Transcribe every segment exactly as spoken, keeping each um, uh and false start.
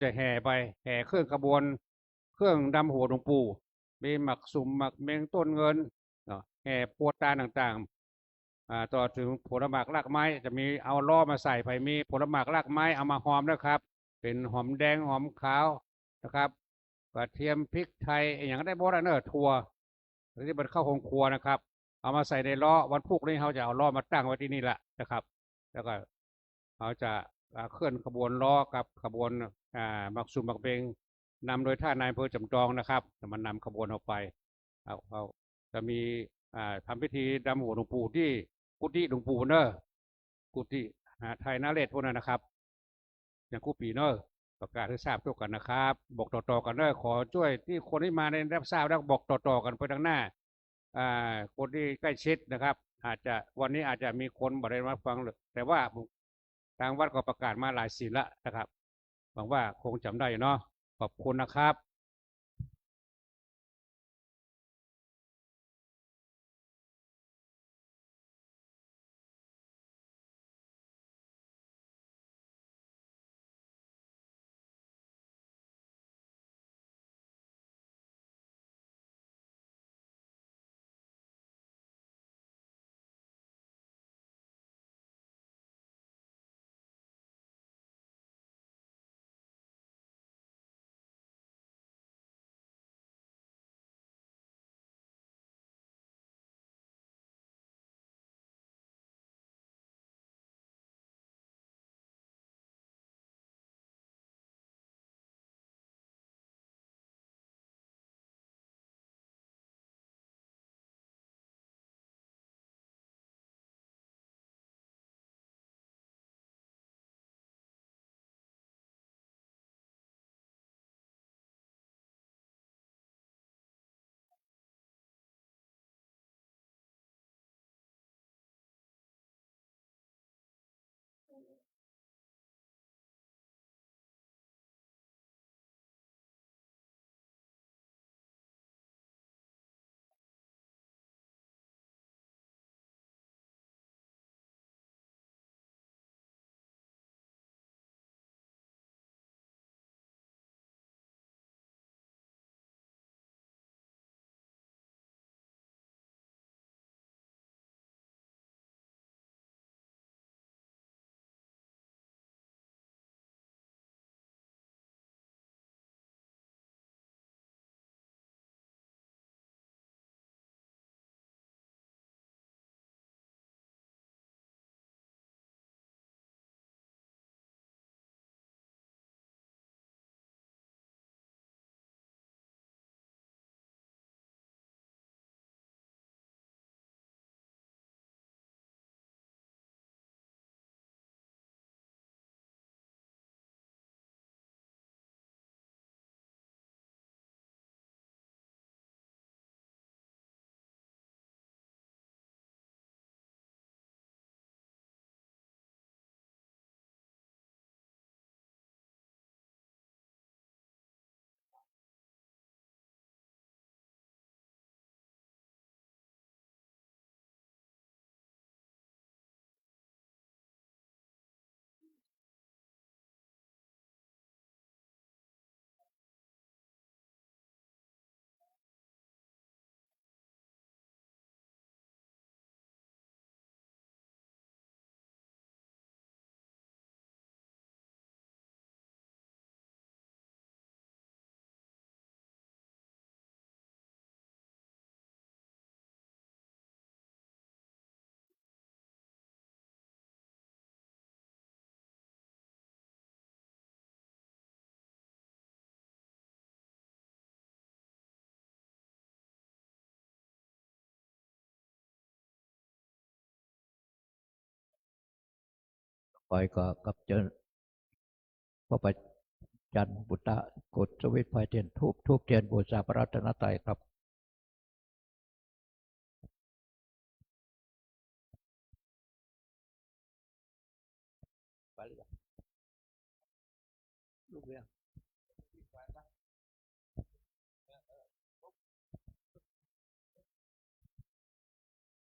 จะแห่ไป แห่เคลื่อนขบวน เครื่องนำหัวหลวงปู่ มีหมากสุม หมากเม็ง ต้นเงิน เนาะ แห่ปัวตานต่างๆ อ่า ตลอดเถิงผลหมากรากไม้ จะมีเอาล้อมาใส่ ใผมีผลหมากรากไม้เอามาหอมนะครับ เป๋นหอมแดง หอมขาวนะครับ กระเทียม พริกไทย อะหยังได้หมดอะเนาะ ถั่ว ตี้มันเข้าโฮงครัวนะครับ เอามาใส่ในล้อ วันพูกนี้เฮาจะเอาล้อมาตั้งไว้ตี้นี่แหละนะครับ แล้วก็เฮาจะ อ่า เคลื่อนขบวนล้อกับขบวน อ่า หมากสุมหมากเม็ง นำโดยต้านนายอำเภอจ๋ำจองนะครับ จะมานำขบวนเฮาไป เอา เอา จะมี อ่า ทำพิธีนำหัวหลวงปู่ตี้กุฏิหลวงปู่เนาะ กุฏิหาไทยนเรศปู๊นน่ะนะครับ อย่างกู้ปี๋เนาะ ประกาศหื้อทราบตวยกั๋นนะครับ บอกต่อๆ กั๋นเนาะ ขอจ้วยตี้คนตี้มาได้รับทราบแล้วบอกต่อๆ กั๋นไปตางหน้า อ่า คนตี้ใก้ชิดนะครับ อาจจะ วันนี้อาจจะมีคนบ่ได้มาฟัง แต่ว่าตางวัดก็ประกาศมาหลายศีลแล้วนะครับ หวังว่าคงจ๋ำได้เนาะ ขอบคุณนะครับไปก็กับเจ้า พระประจันทร์ปุตตะ กดสวิตช์ไฟเทียนธูป ธูปเทียนบูชาพระรัตนตรัยครับ ไปหรือยัง ลูกเรือ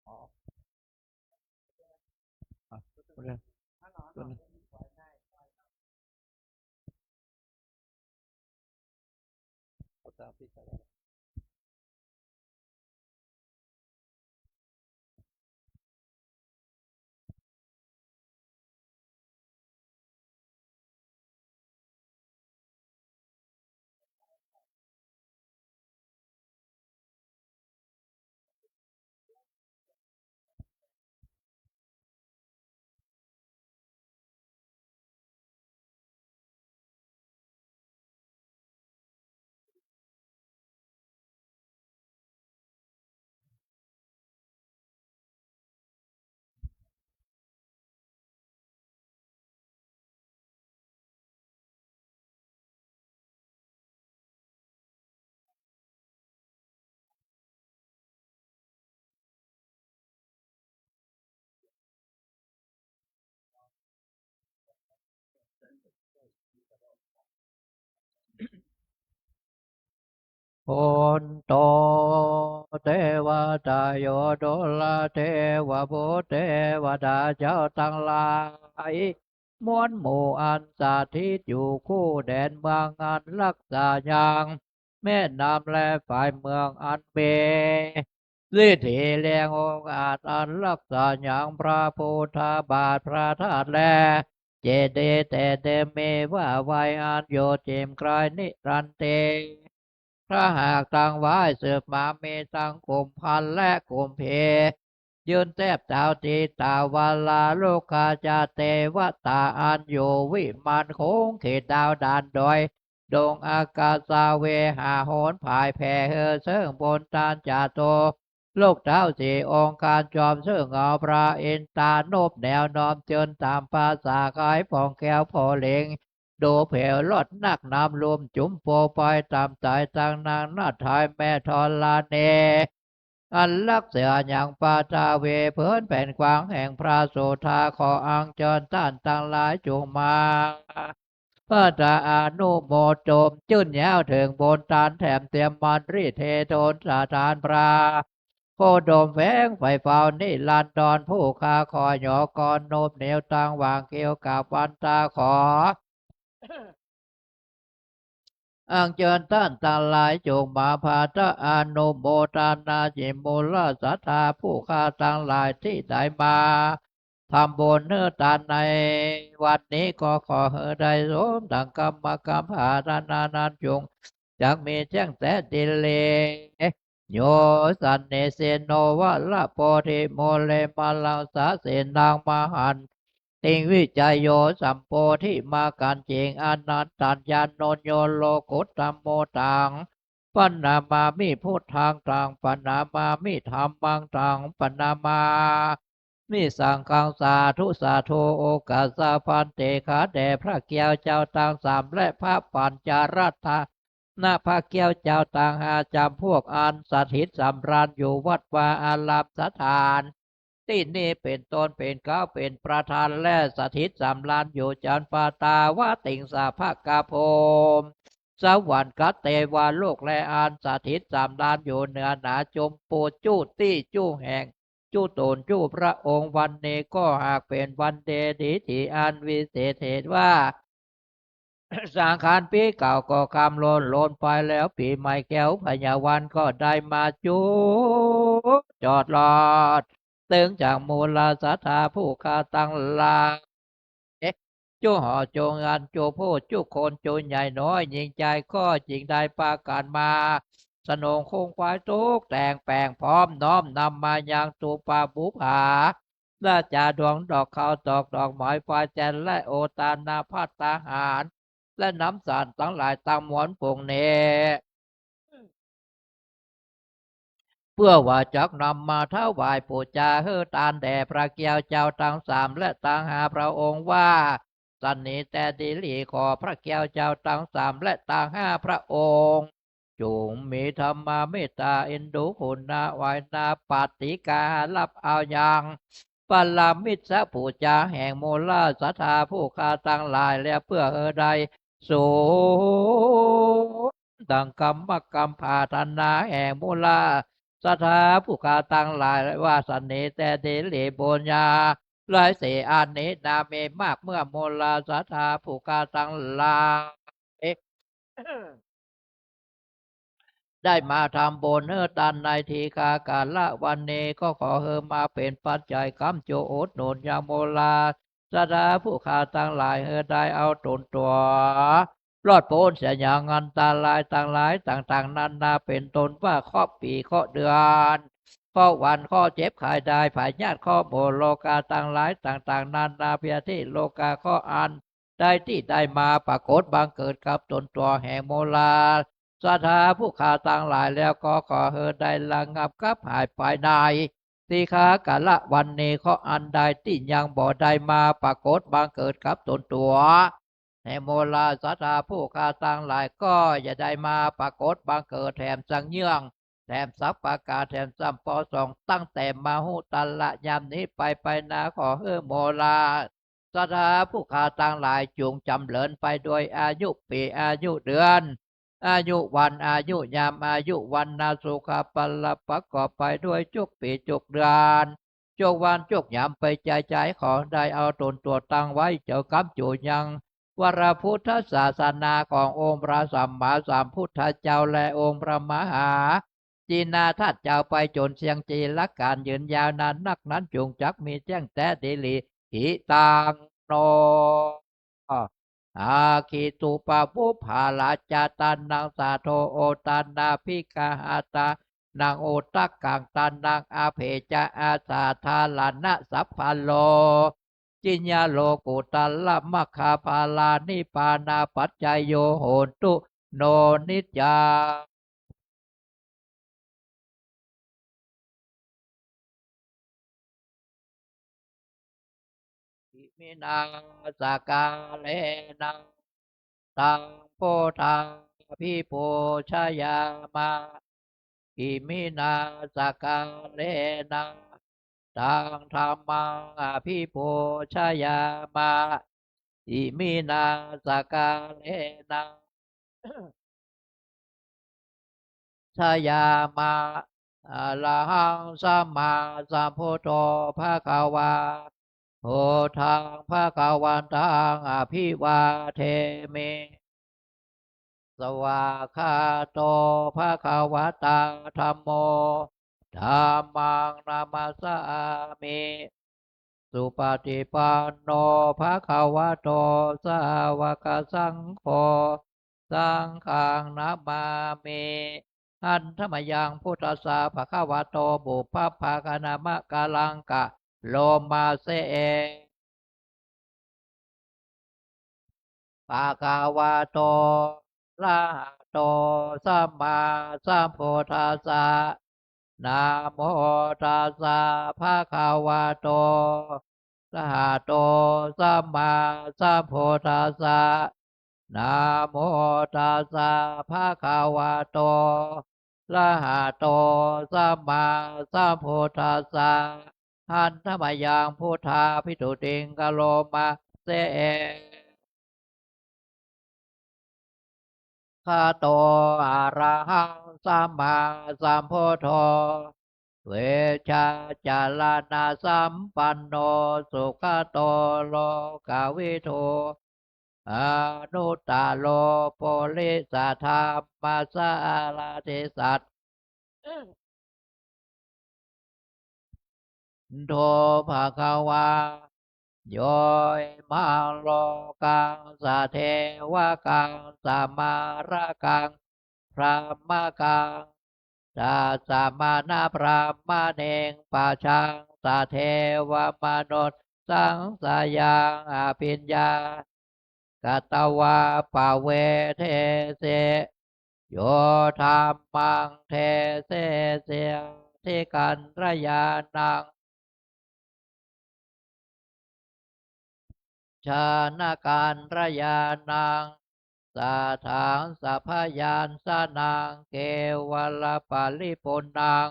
อ๋อ อ่ะ ลูกเรือ ตัวหนึ่ง สาปิสวา ปุณโณ เทวตาโย ดูราเทวบุตร เทวดาเจ้าตังหลาย มวลหมู่อันสถิตอยู่คู่แดนเมืองอันรักษายังแม่น้ำและฝ่ายเมืองอันมีฤทธิแรงองอาจอันรักษายังพระพุทธบาทพระธาตุและเจดีย์แต่เดิมมีว่าไว้อันอยู่จิ่มไกลนิรันดร์เต ถ้าหากตังไหว้สืบมามีตังกุมภัณฑ์และกุมภีร์ ยืนแทบเท้าทิตาวาลา โลกาจาเตวตาอันอยู่วิมานคงเขตดาวดานดอยดงอากาสาเวหาหนผายแผ่เฮอเซิ่งบนตานจาโต โลกเท้าสี่องค์การจอมเซิ่งเอาพระอินทรานุบแนวน้อมเจิญต๋ามภาษาขายผ่องแคล้วผ่อเหลง ดูแผวลอดนักน้ำลุ่มจุ๋มโปไปต๋ามสายตังนางนาฏไทยแม่ธรณี อันรักษายังปฐวีพื้นแผ่นกว้างแห่งพระโสดา ขออัญเชิญต้านตังหลายจุ่งมา พระตาอนุโมทน์จื้นยาวเถิงบนตานแถมเตียมมันริเทโทนสถานพระโคดมแฝงไฝ่เฝ้านิรันดรผู้ข้าขอหยอกกอนนบเหนียวตังหว่างเคี้ยวกับวันตาขอ อัญเชิญต้านตังหลายจุ่งมาพระตาอนุโมทนาจิ่มมูลศรัทธาผู้ข้าตังหลายตี้ได้มา ทำบุญเนื้อตานในวันนี้ก็ขอหื้อได้สมดังกำมากำปรารถนานั้นจุ่ง จักมีแจ้งแต๊ดีหลี โย สันนิสิโน วรโพธิมูเล มะลังสาสีนัง มหันติง วิจัยโย สัมโพธิมรรคกัญจิง อนันตัญญาโณ โย โลกุตตโม ตัง ปะนามามิ พุทธัง ตัง ปะนามามิ ธัมมัง ตัง ปะนามา มิ สังฆัง สาธุ สาธุ โอกัสสะภันเต ข้าแต่พระแก้วเจ้าตังสาม และพระปัญจรัตนะ พระแก้วเจ้าตังห้าจ๋ำพวก อันสถิตสำราญอยู่วัดวาอารามสถานตี้นี้ เป๋นต้นเป๋นเก๊าเป๋นประธาน และสถิตสำราญอยู่จ๋ำปะตาวติงสะพะกะภูมิ สวรรค์กับเตวโลก และอันสถิตสำราญอยู่เหนือหนาจุ่มปูจุตี้จุแห่ง จุต๋นจุพระองค์ วันนี้ก็หากเป๋นวันดีดีตี้อันวิเศษเหตุว่า สังขารปี๋เก่าก็คำโล่นโลนไปแล้ว ปี๋ใหม่แก้วพญาวันก็ได้มาจุจอดรอด เซิ่งจักมูลศรัทธาผู้ข้าตังหลาย จุหอจุงานจุผู้จุคนจุใหญ่น้อย ยิ่งใหญ่ก็จึงได้ปากั๋นมา สนงคงควายตกแต่งแป๋งพร้อมน้อมนำมายังตูปาบุปผา ราชาดวงดอกข้าวตอกดอกไม้ไฟแจ่นและโอตานภัตตาหาร และน้ำสันตังหลายตังมวลฝูงนี้ เพื่อว่าจักนำมาถวายปู๋จาหื้อตานแด่พระแก้วเจ้าตังสามและตังห้าพระองค์ว่า สันนี้แต่ดีหลี ขอพระแก้วเจ้าตังสามและตังห้าพระองค์ จุ่งมีธรรมเมตตาเอ็นดูคุณาไหว้นาปาฏิกาหารับเอายัง ปรมิตรปู๋จาแห่งมูลศรัทธาผู้ข้าตังหลาย และเพื่อหื้อได้สมดังกำมากำปรารถนาแห่งมูลศรัทธาผู้ข้าตังหลาย ว่าสันนี้แต่ดีหลี บุญญาหลายเสอันนี้นามีมาก เมื่อมูลศรัทธาผู้ข้าตังหลาย ได้มาทำบุญหื้อตานในทีฆากาละวันนี้ ก็ขอหื้อมาเป๋นปัจจัยก๋ำจูอุดหนุนยังมูลาศรัทธาผู้ข้าตังหลาย หื้อได้เอาต๋นตั๋ว รอดป๊นเสียยังอันตรายตังหลายต่างๆ นานา เป๋นต้นว่าเคราะห์ปี๋ เคราะห์เดือน เคราะห์วัน เคราะห์เจ็บไข้ได้ พยาธิ เคราะห์หมู่โรคาตังหลายต่างๆ นานา พยาธิโรคา เคราะห์อันใดตี้ได้มาปรากฏบังเกิดกับต๋นตั๋วแห่งมูลาศรัทธาผู้ข้าตังหลายแล้ว ก็ขอหื้อได้ระงับกับหายไปในทีฆากาละวันนี้ เคราะห์อันใดตี้ยังบ่ได้มาปรากฏบังเกิดกับต๋นตั๋ว แห่งมูลาศรัทธาผู้ข้าตังหลาย ก็อย่าได้มาปรากฏบังเกิดแถมจังเยื่อง แถมสัปปะการ แถมซ้ำปอสอง ตั้งแต่มหูตระยามนี้ไป ไปนา ขอหื้อมูลาศรัทธาผู้ข้าตังหลาย จุ่งจ๋ำเริญไปโดยอายุปี๋ อายุเดือน อายุวัน อายุยาม อายุวรรณะ สุขะพละ ประกอบไปด้วยจุกปี๋ จุกเดือน จุกวัน จุกยามไปจายๆ ขอได้เอาต๋นตั๋วตั้งไว้เจ้าก๋ำจูยังวรพุทธศาสนาขององค์พระสัมมาสัมพุทธเจ้า และองค์พระมหาจินนาทัตเจ้าไปจ๋นเสี้ยงจีรกัณฑ์ยืนยาวนานนักนั้น จุ่งจักมีแจ้งแต๊ดีหลี หิตัง โน อาคิตุปะปุพพะราชาตานัง สาโท โอตานาภิกขะหาตานัง อุทะกังตานัง อเภจะ อาสาธารณะสัพพะโลกิยะ โลกุตตะระมัคคาภาลานิพพานาปัจจโย โหนตุ โน นิจจัง อิมินาสการะนะ ตัง พุทธัง อภิปูชยามะ อิมินาสการะนะ ตัง ธัมมัง อภิปูชยามะ อิมินาสการะนะ ชยามะ อะระหัง สัมมาสัมพุทโธ ภะคะวา พุทธัง ภะคะวันตัง อะภิวาเทมิ สวากขาโต ภะคะวะตา ธัมโม ธัมมัง นะมัสสามิ สุปะฏิปันโน ภะคะวะโต สาวะกะสังโฆ สังฆัง นะมามิ หันธะมะยัง พุทธัสสะ ภะคะวะโต ปุพพะภะคะนะมะกะลังกะโรมาเส ภะคะวะโต อะระหะโต สัมมาสัมพุทธัสสะ นะโมตัสสะ ภะคะวะโต อะระหะโต สัมมาสัมพุทธัสสะ นะโมตัสสะ ภะคะวะโต อะระหะโต สัมมาสัมพุทธัสสะ หันธะมะยัง พุทธาภิสตุติง กะโรมาเส คาโต อะระหัง สัมมาสัมพุทโธ วิชชาจารณะสัมปันโน สุคโต โลกวิทู อนุตตโร ปุริสธัมมสารถิสัต โธ ภะคะวา โย อิมัง โลกัง สะเทวะกัง สะมะระกัง พรหมะกัง ตัสสะมะนะ พรหมะเณง ปะชัง สะเทวะมะนุสสัง สะยัง อะภิญญา กัตวา ปะเวเทสิ โย ธัมมัง เดเสสิ อธิกัณฑญาณัง ชานะกัณฑญาณัง สัตถัง สัพพะยัญชนะ เกวะละปะริปุณณัง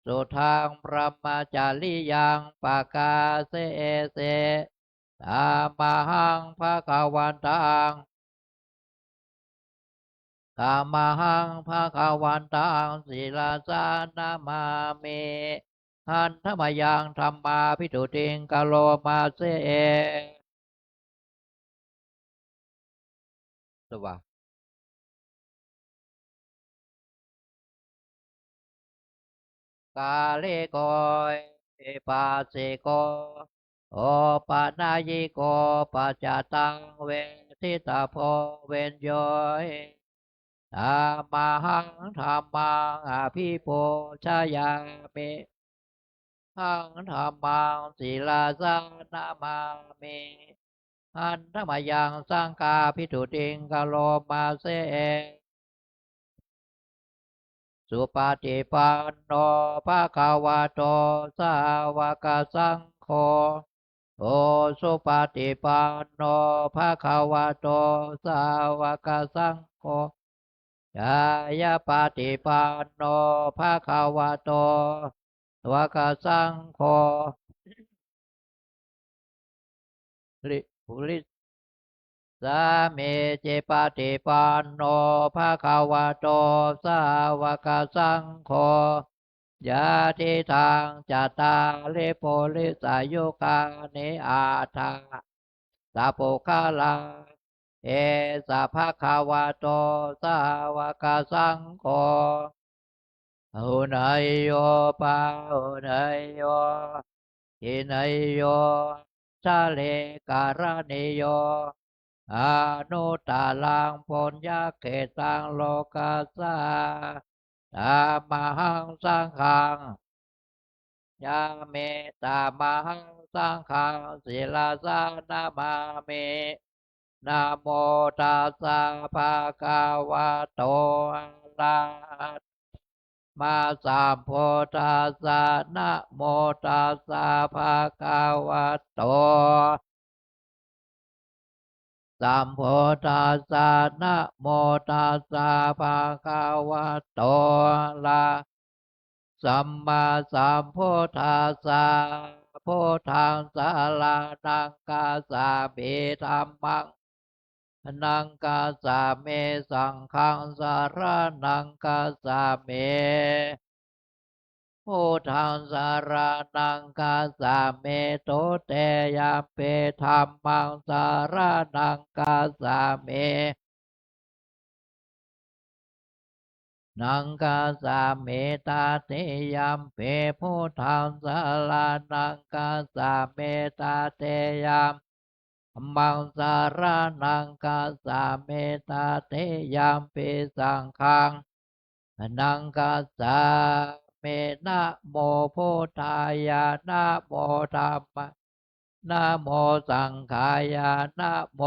สุทัง พรหมจริยัง ปะกาเสสิ ธัมมัง ภะคะวันตัง ธัมมัง ภะคะวันตัง ศิรสา นะมามิ หันธะมะยัง ธัมมาภิสตุติง กะโรมาเส สวา กาลิโก เอหิปัสสิโก โอปะนัยยิโก ปัจจัตตัง เวทิตาโพ วิญญูหิ ธัมมาหัง ธัมมัง อภิปูชยามิ หัง ธัมมัง ศิรสา นะมามิ หัน ธัมมายัง สังฆาภิทูติง กะโรมาเส สุปะติปันโน ภะคะวะโต สาวะกะสังโฆ โอ สุปะติปันโน ภะคะวะโต สาวะกะสังโฆ ญาณะปะติปันโน ภะคะวะโต สาวะกะสังโฆ ริ ปุริสามีจิปะติปันโน ภะคะวะโต สาวะกะสังโฆ ยะติทัง จัตตาริ ปุริสายุคานิ อัตถะ สัพพุคคลา เอสะ ภะคะวะโต สาวะกะสังโฆ อาหุเนยโย ปาหุเนยโย อิเนยโย อัจฉริกะระณีโย อนุตตะรัง ปุญญะเขตตัง โลกัสสา ธัมมาหัง สังฆัง ยามิ ธัมมาหัง สังฆัง ศิรสา นะมามิ นะโมตัสสะ ภะคะวะโต อะระหะโต สัมมาสัมพุทธัสสะ นะโมตัสสะ ภะคะวะโต สัมพุทธัสสะ นะโมตัสสะ ภะคะวะโต อะระหะโต สัมมาสัมพุทธัสสะ พุทธัง สะระณัง คัจฉามิ ธัมมัง สะระณัง คัจฉามิ สังฆัง สะระณัง คัจฉามิ พุทธัง สะระณัง คัจฉามิ ทุติยัมปิ ธัมมัง สะระณัง คัจฉามิ สะระณัง คัจฉามิ ตติยัมปิ พุทธัง สะระณัง คัจฉามิ ตติยัม ธัมมัง สะระณัง คัจฉามิ ตติยัมปิ สังฆัง สะระณัง คัจฉามิ นะโมพุทธายะ นะโมธัมมา นะโมสังฆายะ นะโม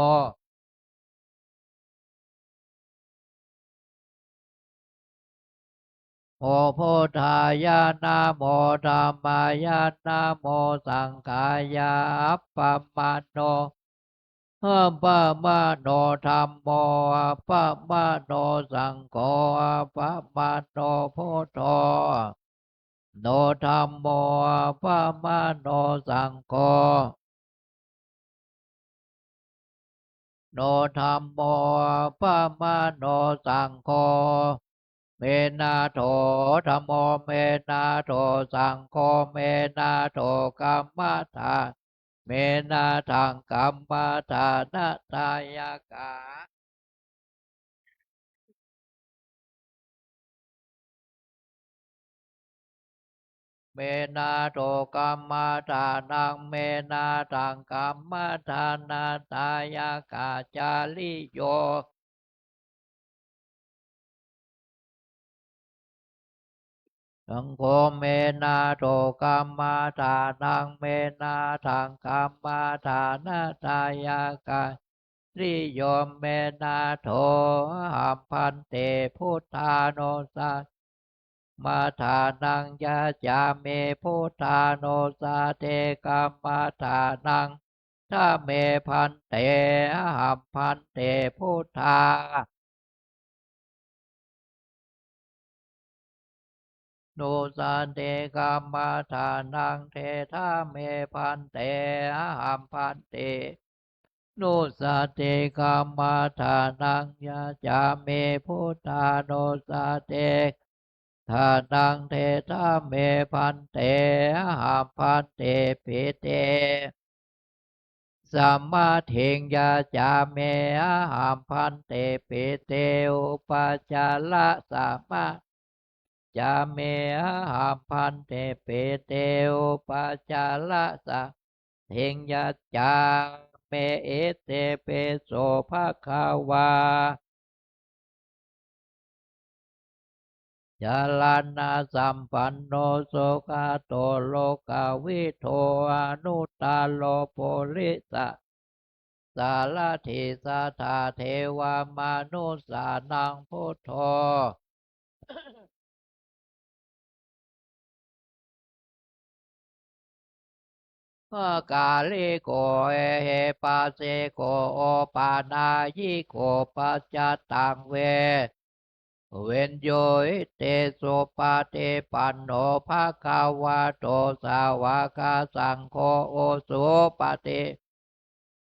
โมพุทธายะ นะโมธัมมายะ นะโมสังฆายะ อัปปะมาโณ อัปปะมาโณธัมโม อัปปะมาโณสังโฆ อัปปะมาโณพุทโธ โณธัมโม อัปปะมาโณสังโฆ โณธัมโม อัปปะมาโณสังโฆ เมนะโถ ธัมโม เมนะโถ สังโฆ เมนะโถ กัมมะทา เมนะทัง กัมมะทานะทายะกะ เมนะโถ กัมมะทานัง เมนะทัง กัมมะทานะทายะกะ จาริโย สังโฆ เมนะโถ กัมมะทานัง เมนะทัง กัมมะทานะทายะกะ จาริโย เมนะโถ อะหัง ภันเต พุทธานุสสะ มะทานัง ยะจามิ พุทธานุสสะติ กัมมะทานัง ทะเม ภันเต อะหัง ภันเต พุทธา นุสสะติ กัมมะทานัง เทถะเม ภันเต อะหัง ภันเต นุสสะติ กัมมะทานัง ยะจามิ พุทธานุสสะติ ทานัง เทถะเม ภันเต อะหัง ภันเต ปิเต สะมะถิง ยะจามิ อะหัง ภันเต ปิเต อุปัจจาระ สะมะ จาเม อะหัง ภันเต เปเต อุปัชฌาระสะ เถง ยัจจาเม อิติปิโส ภะคะวา จรณะสัมปันโน สุขะโต โลกะวิทู อนุตตโร ปุริสะ สารถี สัตถาเทวะมนุสสานัง พุทโธ กาลิโก เอหิปัสสิโก โอปะนายิโก ปัจจตัง เว เวญโญ อิติ สุปะฏิปันโน ภะคะวะโต สาวะกะสังโฆ อุสุปะฏิ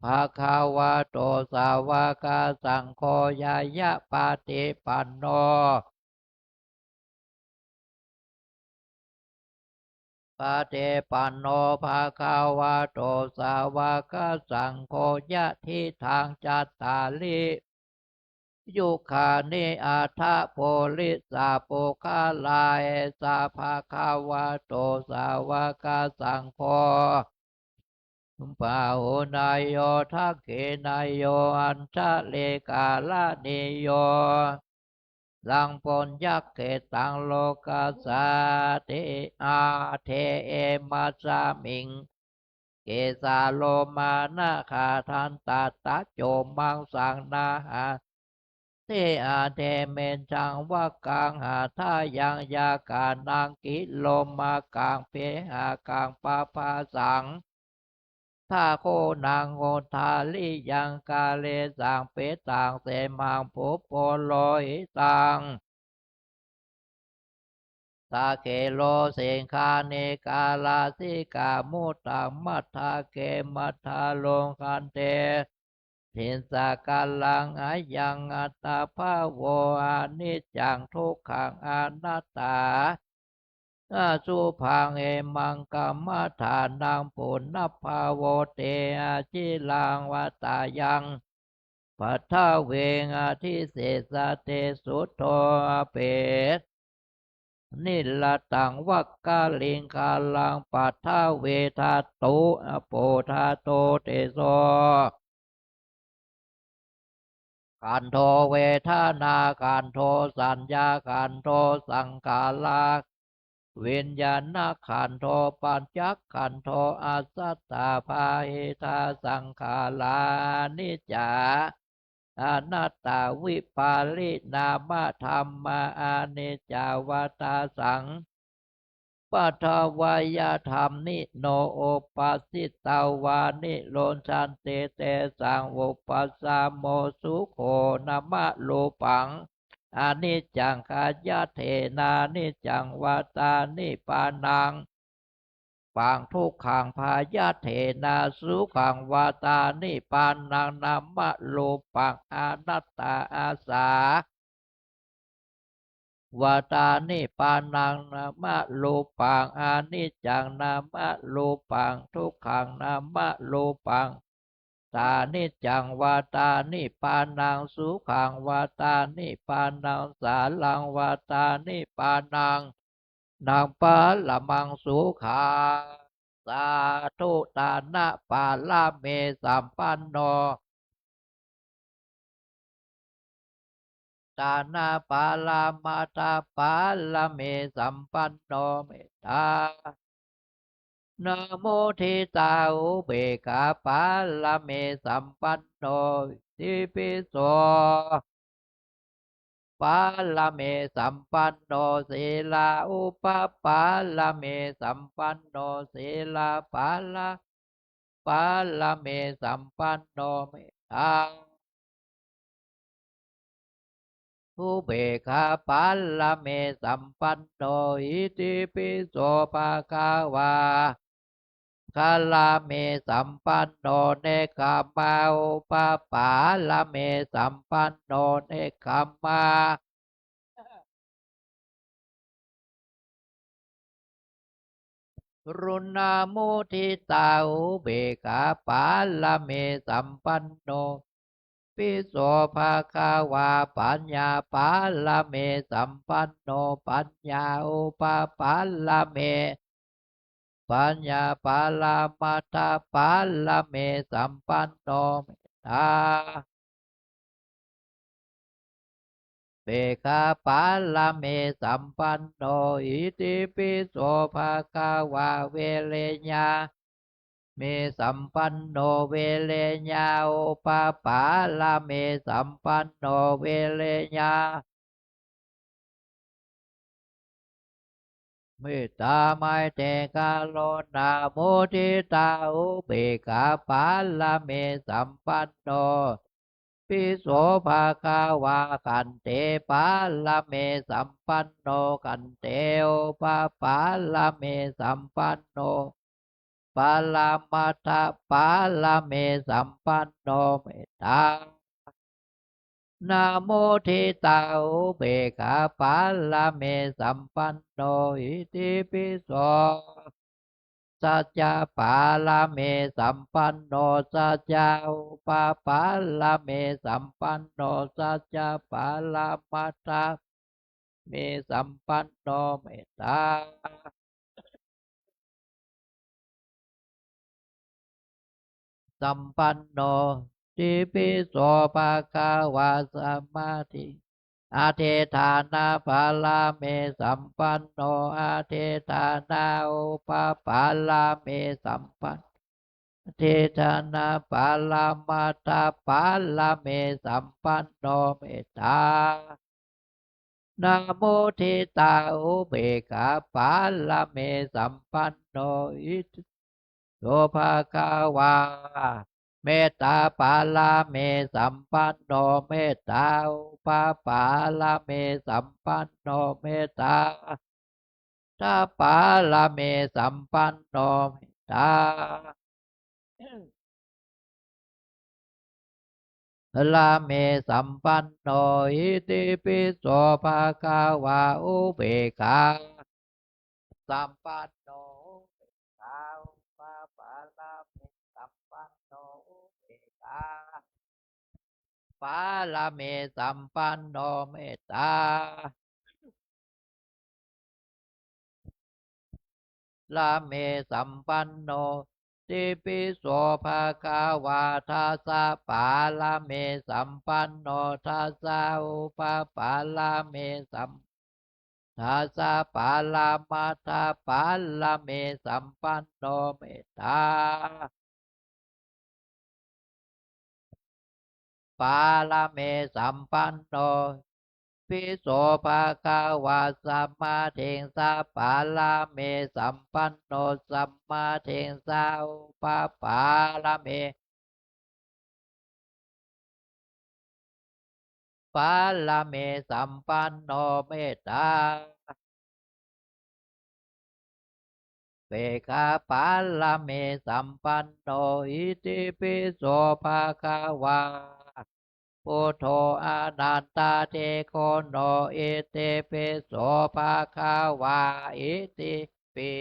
ภะคะวะโต สาวะกะสังโฆ ญาณะปะฏิปันโน ปะฏิปันโน ภะคะวะโต สาวะกะสังโฆ ยะถิตัง จัตตาริ ยุคานิ อัตถะ ปุริสะ ปุคคลา เอสะ ภะคะวะโต สาวะกะสังโฆ ปาหุเนยโย ทักขิเนยโย อัญชลีกรณีโย สัพพัญญะเขตัง โลกัสสาติ อาเท เอมัสสะมิง เกสา โลมา นะขา ทันตะ ตะโจ มังสัง นาหา เท อาเท เมชัง วะกัง หะทายัง ยาคานัง กิโลมากัง เปหะกัง ปะภาสัง ทาโคนัง โอทาริยัง กาเลสัง เปตัง เสมัง ปุปโป โลหิตัง สาเกโล สิงคานิกา ลาสิกา มุตัง มัทธาเก มัทธาลุง คันเต ทิสา กัลลัง หายัง อัตตาภาโว อนิจจัง ทุกขัง อนัตตา อสุภัง เอมัง กรรมฐานัง ปุณณัพพะโว เต อจิรัง วัตตายัง ปัทวิง อธิเสสะเต สุโท อเป นิระตัง วักกะลิงคะรัง ปัทวิ ธาตุ อโป ธาตุ เตโส ขันโธ เวทนาขันโธ สัญญาขันโธ สังขารา วิญญาณขันโธ ปัญจขันโธ อัสสะ ปะหิทา สังขารา อนิจจา อนัตตา วิปาริณามะธัมมา อนิจจา วัฏฏาสัง ปัทวายะธัมมิโน อุปาสิตวา นิโรธันติ เตสัง วุปปะสะโม สุโข นะมะ รูปัง อนิจจัง ขะยะเถนะ นิจจัง วาตา นิปานัง ปัง ทุกขัง พะยะเถนะ สุขัง วาตา นิปานัง นะมะ รูปัง อนัตตา อาสา วาตา นิปานัง นะมะ รูปัง อนิจจัง นะมะ รูปัง ทุกขัง นะมะ รูปัง ตา นิจจัง วาตา นิปานัง สุขัง วาตา นิปานัง สารัง วาตา นิปานัง นะปะระมัง สุขัง สาธุ ตานะปะระมีสัมปันโน ตานะปะระมาตาปะระมีสัมปันโน เมตตา นะมุทิตา อุเบกขาปะระมีสัมปันโน อิติปิโส ปะระมีสัมปันโน สีลาอุปปะระมีสัมปันโน สีลาปะระ ปะระมีสัมปันโน เมตตา อุเบกขาปะระมีสัมปันโน อิติปิโส ภะคะวา คาระมีสัมปันโน เนกขัมมา อุปปะระมีสัมปันโน เนกขัมมา รุณามุทิตา อุเบกขาปะระมีสัมปันโน ปิโสภะคะวา ปัญญาปารมีสัมปันโน ปัญญาอุปปารมี ปัญญาปรมัตถปารมีสัมปันโน เมตตา เปกขาปารมีสัมปันโน อิติปิโสภะคะวา วิริยะ มีสัมปันโน วิริยะอุปปารมีสัมปันโน วิริยะ เมตตา ไมตรี กรุณา มุทิตา อุเบกขาปารมีสัมปันโน ปิโสภะคะวา ขันติปารมีสัมปันโน ขันติอุปปารมีสัมปันโน ปรมัตถปารมีสัมปันโน เมตตา นะ มุทิตา อุเบกขาปารมีสัมปันโน อิติปิโส สัจจะปารมีสัมปันโน สัจจะอุปปารมีสัมปันโน สัจจะปรมัตถมีสัมปันโน เมตตา สัมปันโน อิติปิโสภะคะวา สมาธิ อธิฏฐานปารมีสัมปันโน อธิฏฐานาอุปปารมีสัมปัน อธิฏฐานปรมัตถปารมีสัมปันโน เมตตา นะ มุทิตา อุเบกขาปารมีสัมปันโน อิติโสภะคะวา เมตตาปารมีสัมปันโน เมตตาอุปปารมีสัมปันโน เมตตา ทปารมีสัมปันโน เมตตา รมีสัมปันโน อิติปิโสภะคะวา อุเบกขาสัมปันโน อุเบกขาอุปปารมีสัมปันโน อุเบกขาปารมีสัมปันโน เมตตา รมีสัมปันโน อิติปิโสภะคะวา ทัสสะปารมีสัมปันโน ทัสสะอุปปารมีสัม ทัสสะปรมัตถปารมีสัมปันโน เมตตา ปารมีสัมปันโน อิติปิโสภะคะวา สมมาทิฏฐิสะปารมีสัมปันโน สมมาทิฏฐิสะอุปปารมี ปารมีสัมปันโน เมตตา เปกขาปารมีสัมปันโน อิติปิโสภะคะวา พุทโธอนันตะเทโกโน อิติปิโสภะคะวา อิติปิ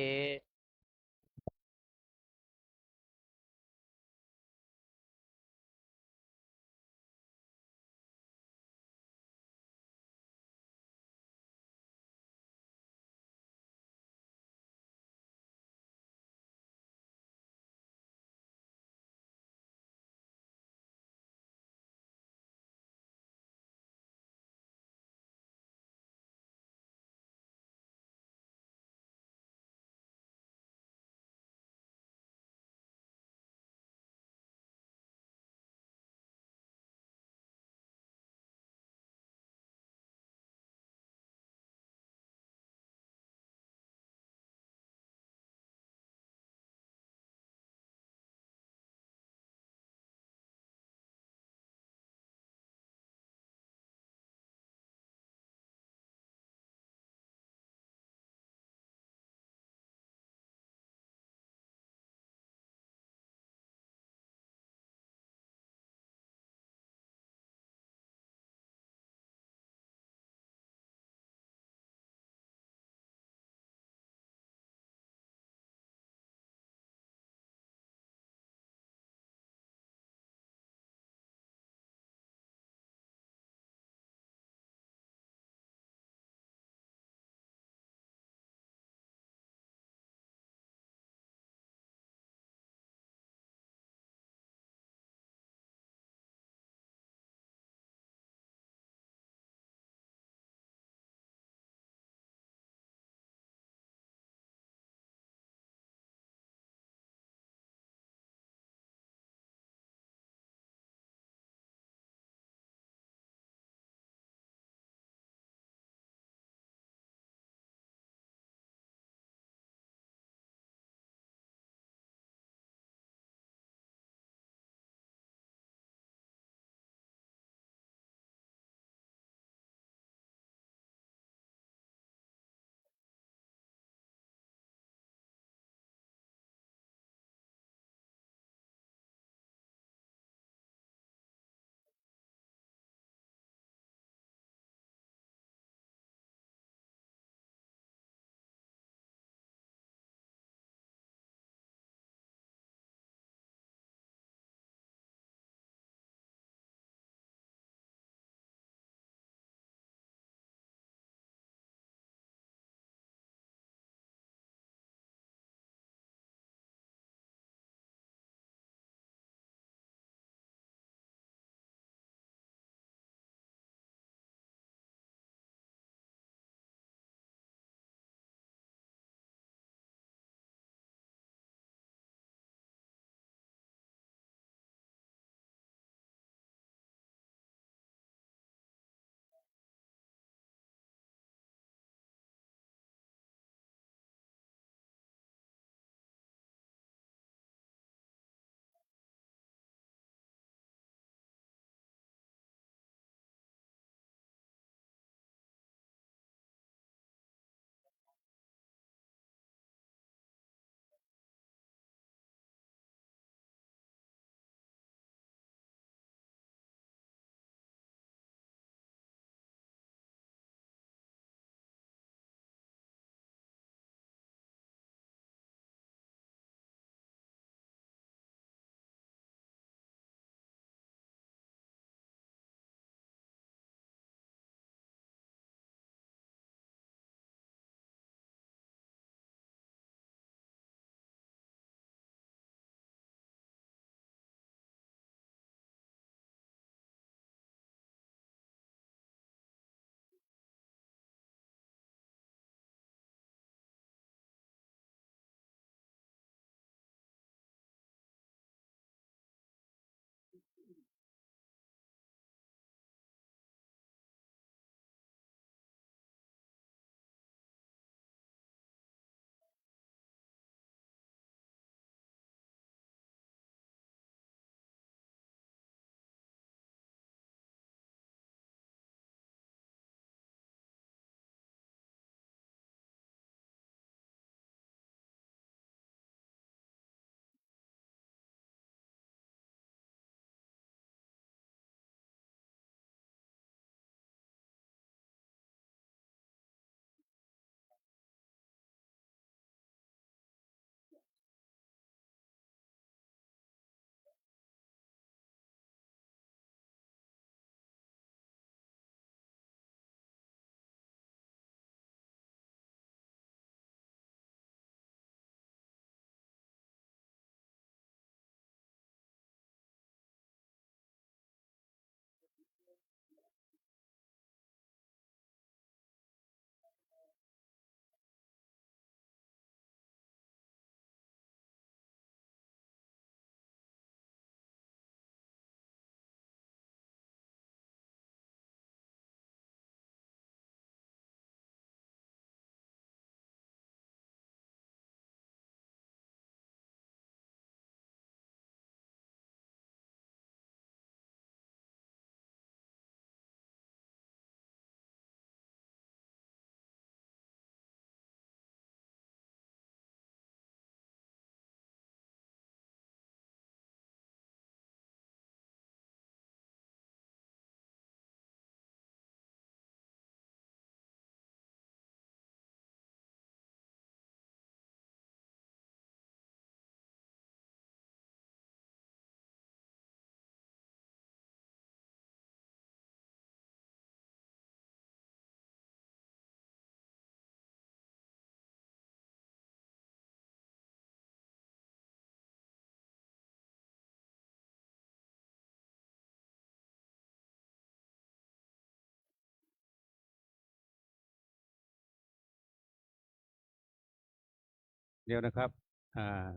เดี๋ยวนะครับ อ่า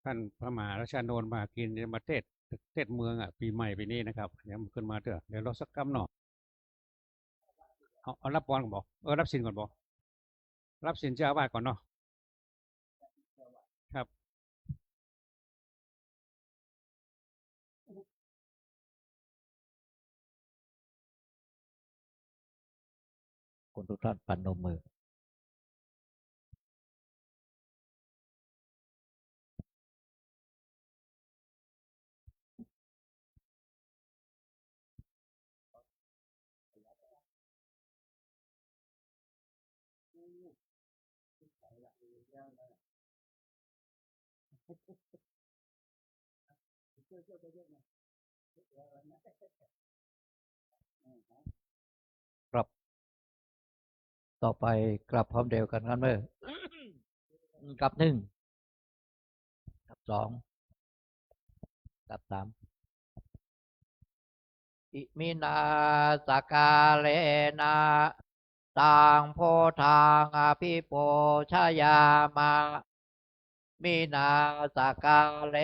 ต้านพระมหาราชานนท์มากิ๋น มาเตสน์ เตสน์เมืองอะ ปี๋ใหม่ปี๋นี้นะครับ เดี๋ยวขึ้นมาเตื้อ เดี๋ยวรอสักกำเนาะ เอา เอารับปอนก่อนบ่ เออ รับศีลก่อนบ่ รับศีลเจ้าอาวาสก่อนเนาะ ครับ คนทุกท่านปนมมือ ครับ ต่อไปกราบพร้อมเดียวกั๋น กำเน่อ กราบนึ่ง กราบสอง กราบสาม อิมินาสกาเลนะ ตังพุทธังอภิปูชยามะ มินาสกาเล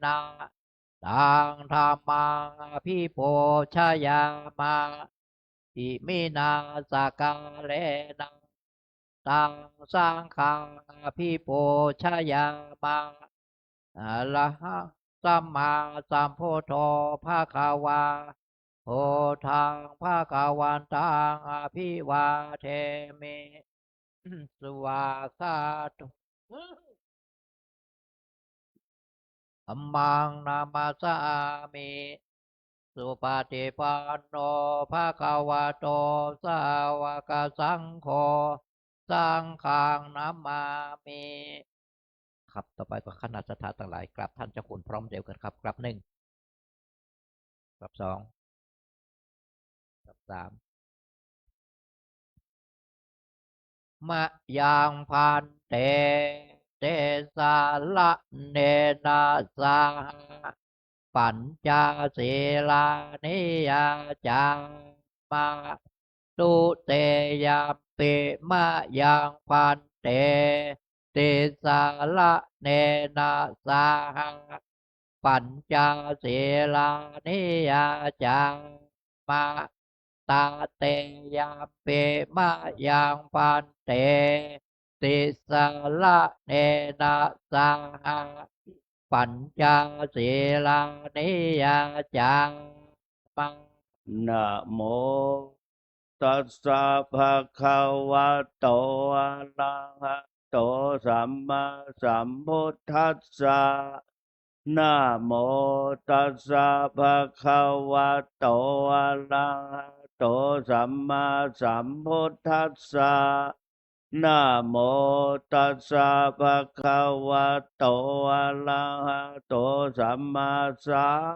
นะ ตังธัมมังอภิปูชยามะ อิมินาสกาเลนะ ตังสังฆังอภิปูชยามะ อะระหังสัมมาสัมพุทโธภะคะวา พุทธังภะคะวันตังอภิวาเทมิ สวากขาโต ธัมมังนะมัสสามิ สุปฏิปันโนภะคะวะโต สาวกสังโฆ สังฆังนะมามิ ครับ ต่อไปก็คณะศรัทธาตังหลาย กราบต้านเจ้าคุณพร้อมเดียวกั๋นครับ กราบนึ่ง กราบสอง กราบสาม มะยังภันเต ติสสะระเณนะสะหะ ปัญจสีลานิยาจามะ ทุติยัมปิมะยังภันเต ติสสะระเณนะสะหะ ปัญจสีลานิยาจามะ ตติยัมปิมะยังภันเต ติสสะระเณนะสะหะ ปัญจสีลานิยาจามะ นะโมตัสสะภะคะวะโต อะระหะโต สัมมาสัมพุทธัสสะ นะโมตัสสะภะคะวะโต อะระหะโต สัมมาสัมพุทธัสสะ นะโมตัสสะภะคะวะโต อะระหะโต สัมมาสัม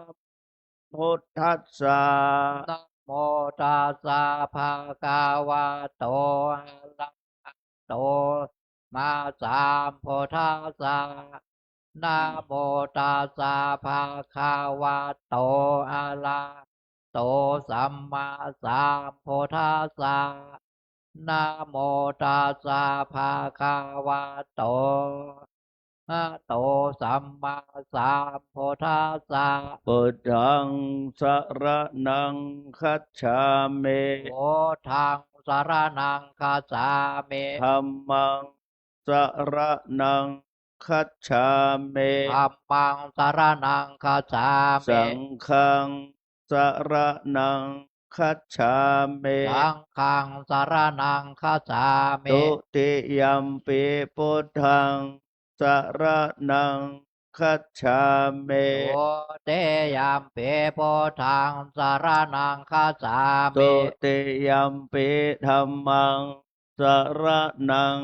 พุทธัสสะ นะโมตัสสะภะคะวะโต อะระหะโต สัมมาสัมพุทธัสสะ นะโมตัสสะภะคะวะโต อะระหะโต สัมมาสัมพุทธัสสะ นะโมตัสสะภะคะวะโต อะระหะโต สัมมาสัมพุทธัสสะ พุทธังสะระณังคัจฉามิ พุทธังสะระณังคัจฉามิ ธัมมังสะระณังคัจฉามิ ธัมมังสะระณังคัจฉามิ สังฆังสะระณังคัจฉามิ สังฆังสะระณังคัจฉามิ ทุติยัมปิพุทธังสะระณังคัจฉามิ ทุติยัมปิพุทธังสะระณังคัจฉามิ ทุติยัมปิธัมมังสะระณัง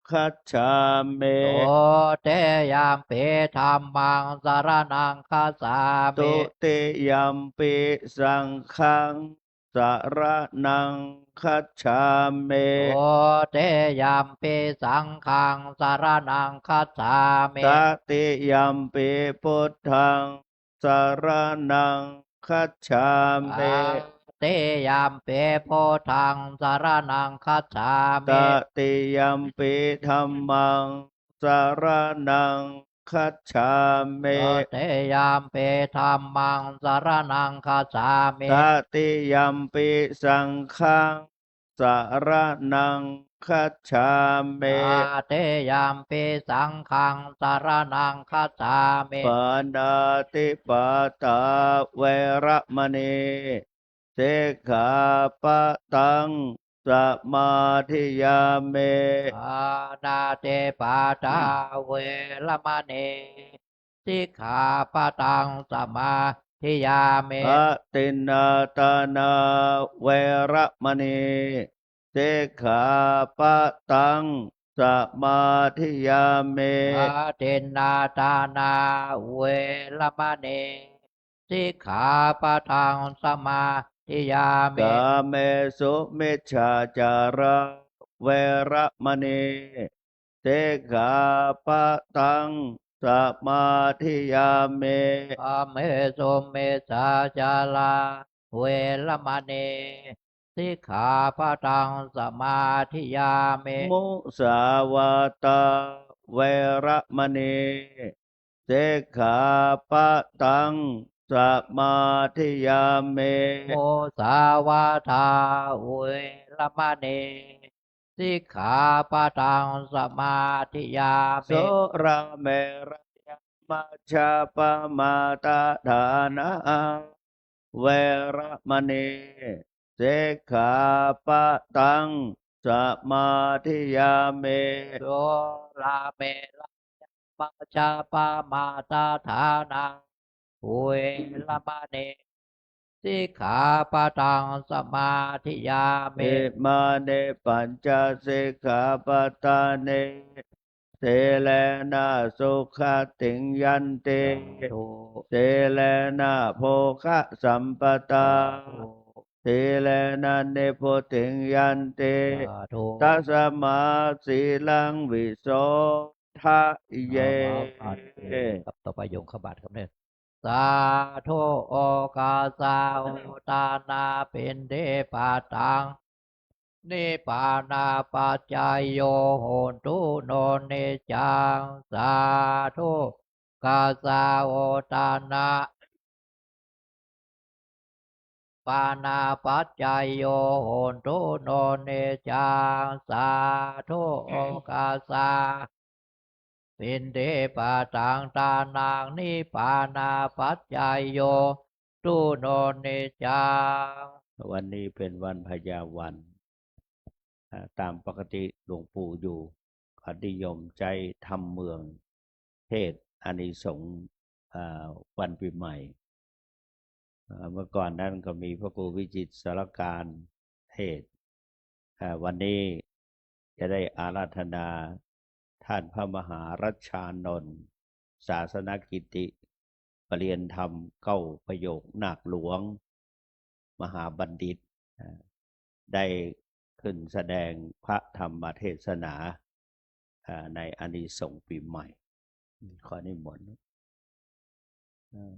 คัจฉามิ ทุติยัมปิธัมมังสะระณังคัจฉามิ ทุติยัมปิสังฆังสะระณังคัจฉามิ ทุติยัมปิสังฆังสะระณังคัจฉามิ ตติยัมปิพุทธัง สะระณังคัจฉามิ ต Tatiyampi buddhaṃ saraṇaṃ gacchāmi. Tatiyampi dhammaṃ saraṇaṃ gacchāmi. Tatiyampi dhammaṃ saraṇaṃ gacchāmi. Tatiyampi saṅghaṃ saraṇaṃ gacchāmi. Tatiyampi saṅghaṃ saraṇaṃ gacchāmi. Pāṇātipātā veramaṇī sikkhāpadaṃ samādiyāmi. Pāṇātipātā veramaṇī sikkhāpadaṃ samādiyāmi. Adinnādānā veramaṇī sikkhāpadaṃ samādiyāmi. Adinnādānā veramaṇī sikkhāpadaṃ samādiyāmi. Kāmesu micchācārā veramaṇī sikkhāpadaṃ samādiyāmi. Kāmesu micchācārā veramaṇī sikkhāpadaṃ samādiyāmi. Musāvādā veramaṇī sikkhāpadaṃ samādiyāmi. Musāvādā veramaṇī sikkhāpadaṃ samādiyāmi. Surāmerayamajjapamādaṭṭhānā veramaṇī sikkhāpadaṃ samādiyāmi. Surāmerayamajjapamādaṭṭhānā veramaṇī sikkhāpadaṃ samādiyāmi. Imāni pañca sikkhāpadāni. Sīlena sugatiṃ yanti. Sādhu. Sīlena bhogasampadā. Sādhu. Sīlena nibbutiṃ yanti. Sādhu. Tasmā sīlaṃ visodhaye. ครับ ต่อไปโยมเข้าบาตรครับเนี่ย Sādhu. Okāsahotāna piṇḍapātaṃ nibbānapaccayo hotu no niccaṃ. Sādhu. Okāsahotāna pānapaccayo hotu no niccaṃ. Sādhu. Okāsa piṇḍapātaṃ dānaṃ nibbānapaccayo hotu no niccaṃ. วันนี้เป็นวันพญาวัน อ่า ตามปกติหลวงปู่อยู่ ก็นิยมใจ๊ธรรมเมือง เทศน์อานิสงส์อ่า วันปีใหม่ อ่า เมื่อก่อนนั้นก็มีพระครูวิจิตรสารการเทศน์ อ่า วันนี้จะได้อาราธนาท่านพระมหารัชชานนท์ ศาสนกิตติ ประเรียนธรรมเก้าประโยคนาคหลวง มหาบัณฑิต อ่า ได้ขึ้นแสดงพระธรรมเทศนา อ่า ในอานิสงส์ปีใหม่ ขอนิมนต์ อ่า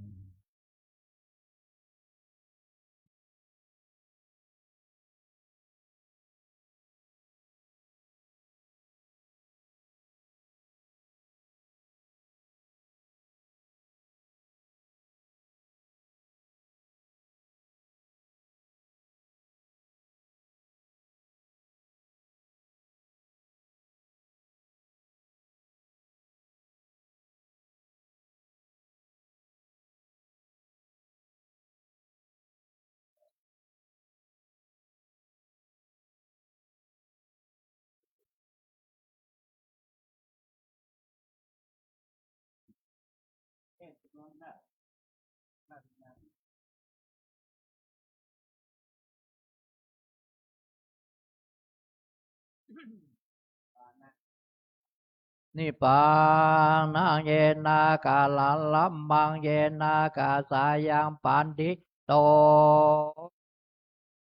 Nibbānaṃ yena kālaṃ dhammaṃ yena kāsayaṃ paṇḍito,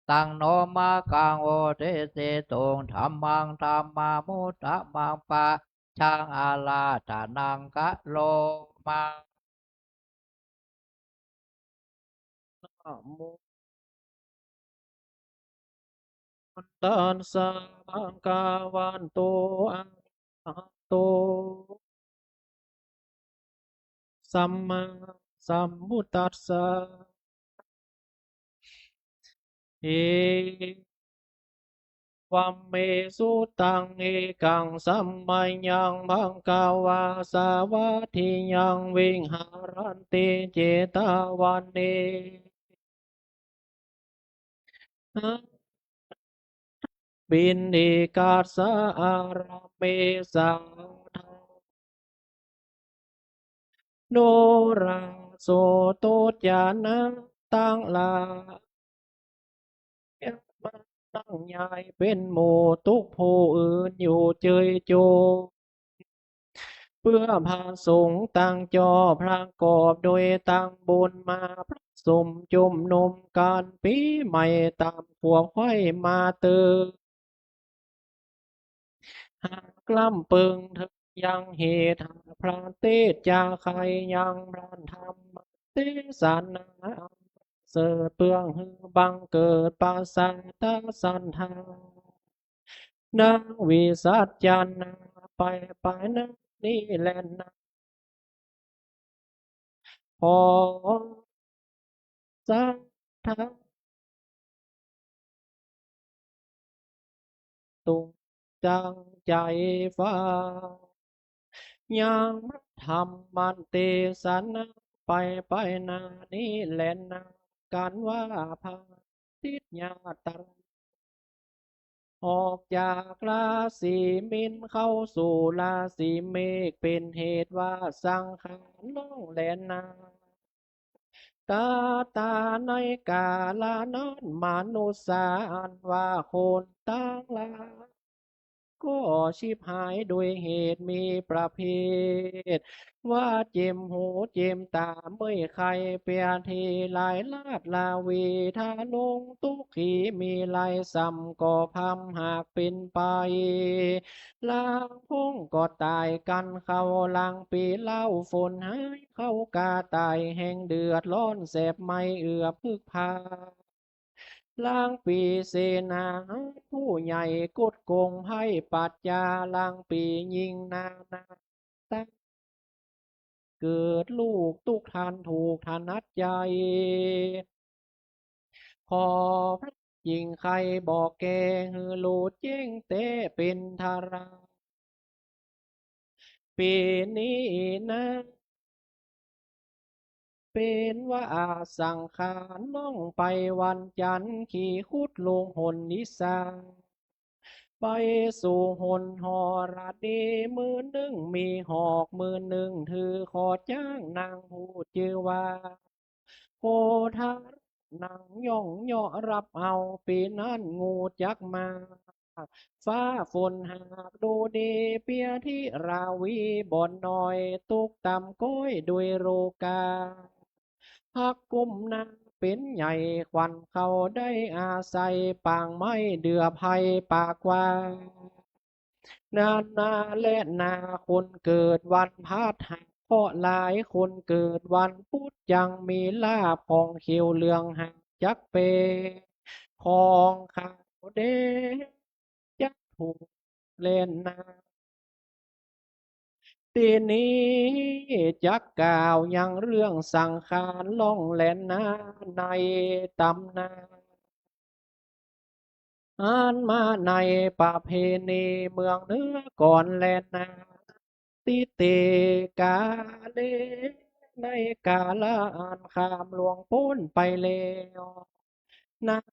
taṃ no maggaṃ uddisituṃ dhammaṃ dhammam uttamaṃ paccaṃ ārādhanaṃ karoma. Namo ตัสสะ ภะคะวะโต อะระหะโต สัมมาสัมพุทธัสสะ เอวัมเมสุตัง เอกังสัมมายัง ภะคะวา สาวัตถิยัง วิหารันติ เจตาวัณเณ ปิณฑิกัสสะ อารามเม สาธาโนราโส ตุ๊จจานะตังหลาย มาตั้งใหญ่เป๋นหมู่ ตุ๊กผู้อื่นอยู่เจยโจร เปื้อพระสงฆ์ตังจอบ ประกอบโดยตังบุญมา ผสมจุมนุมกั๋น ปี๋ใหม่ต๋ามขวัญใค่มาเติม หากล้ำเปิงเถิงยังเหตุ หากพระเตสน์จาใค่ยัง พระธรรมเตสนาอันประเสริฐ เปื้อหื้อบังเกิดประสาทศรัทธา นางวิสัชนา ไปไปณ นี้แลนา ขอศรัทธา ตุ๊กจั่งใจ๋ฟัง ยังพระธรรมเตสนา ไปไปณ นี้แลนา กั๋นว่าพระอาทิตย์ยาตรา ออกจากราศีมีน เข้าสู่ราศีเมษ เป๋นเหตุว่าสังขารล่องแล่นนา กาตา ในกาละนั้น มนุสสา อันว่าคนตังหลาย ก็ฉิบหายโดยเหตุมีประเภท ว่าเจ็บหูเจ็บต๋า เมื่อยไข้เปียเท หลายราษฎร์ราวี ทารุณตุ๊กขี มีหลายส่ำก็พร่ำ หากเป๋นไป ลางพวงก็ต๋ายกั๋นเข้า ลางปี๋เล่าฝนหาย เข้ากาต๋ายแห่งเดือดร้อน แสบไหม้เอือบพึกพา ลางปี๋เสนาผู้ใหญ่กดกงไพร่ปราชญา ลางปี๋ยิ่งนานา ตังเกิดลูกตุ๊กทานถูกถนัดใจ๋ ขอพระหญิงไข้บอกแก้ หื้อฮู้แจ้งแต๊เป๋นทารา ปี๋นี้นา เป๋นว่าสังขารล่องไปวันจันทร์ ขี่ขุดลงหนนิสา ไปสู่หนหรณี มือนึ่งมีหอก มือนึ่งถือขอดจ๊าง นางผู้จื้อว่า โกธา นางย่องเยาะฮับเอา ปี๋นั้นงูจักมา ฟ้าฝนหากดูดี เปียทิราวีบ่อนน้อย ตุ๊กต่ำก้อยโดยโรคา ฮักกุมนาเป๋นใหญ่ ขวัญเขาได้อาศัย ปางไม้เดือไพร่ปากกว้าง นานาแลนา คนเกิดวันพฤหัสเคราะห์หลาย คนเกิดวันพุธจั่งมีลาภ ของเขียวเหลืองหากจักเป๋น ของขาวแดงจักถูกแลนา ตี้นี้จักกล่าวยังเรื่องสังขารล่องแล่นนาในต๋ำนาน อันมาในประเพณีเมืองเหนือก่อนแลนา ติเตกาเล ในกาละอันข้ามล่วงป๊นไปแล้ว นับ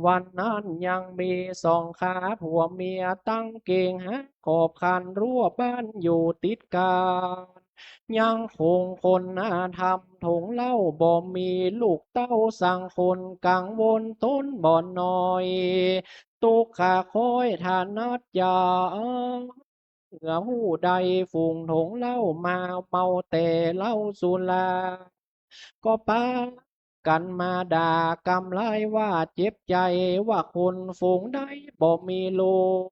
วันนั้นยังมีสองขาผัวเมีย ตั้งเก๋งหาขอบคันรั้วบ้านอยู่ติดกั๋น ยังคงคนธรรมถงเล่าบ่มี ลูกเต้าสังคนกังวลต๋นบ่น้อย ตุ๊กข้าคอยถนัดใจ๋ เมื่อผู้ใดฝูงถงเหล้ามา เมาแต่เหล้าสุรา ก็ปากั๋นมาด่ากำร้ายว่าเจ็บใจ๋ ว่าคนฝูงใดบ่มีลูก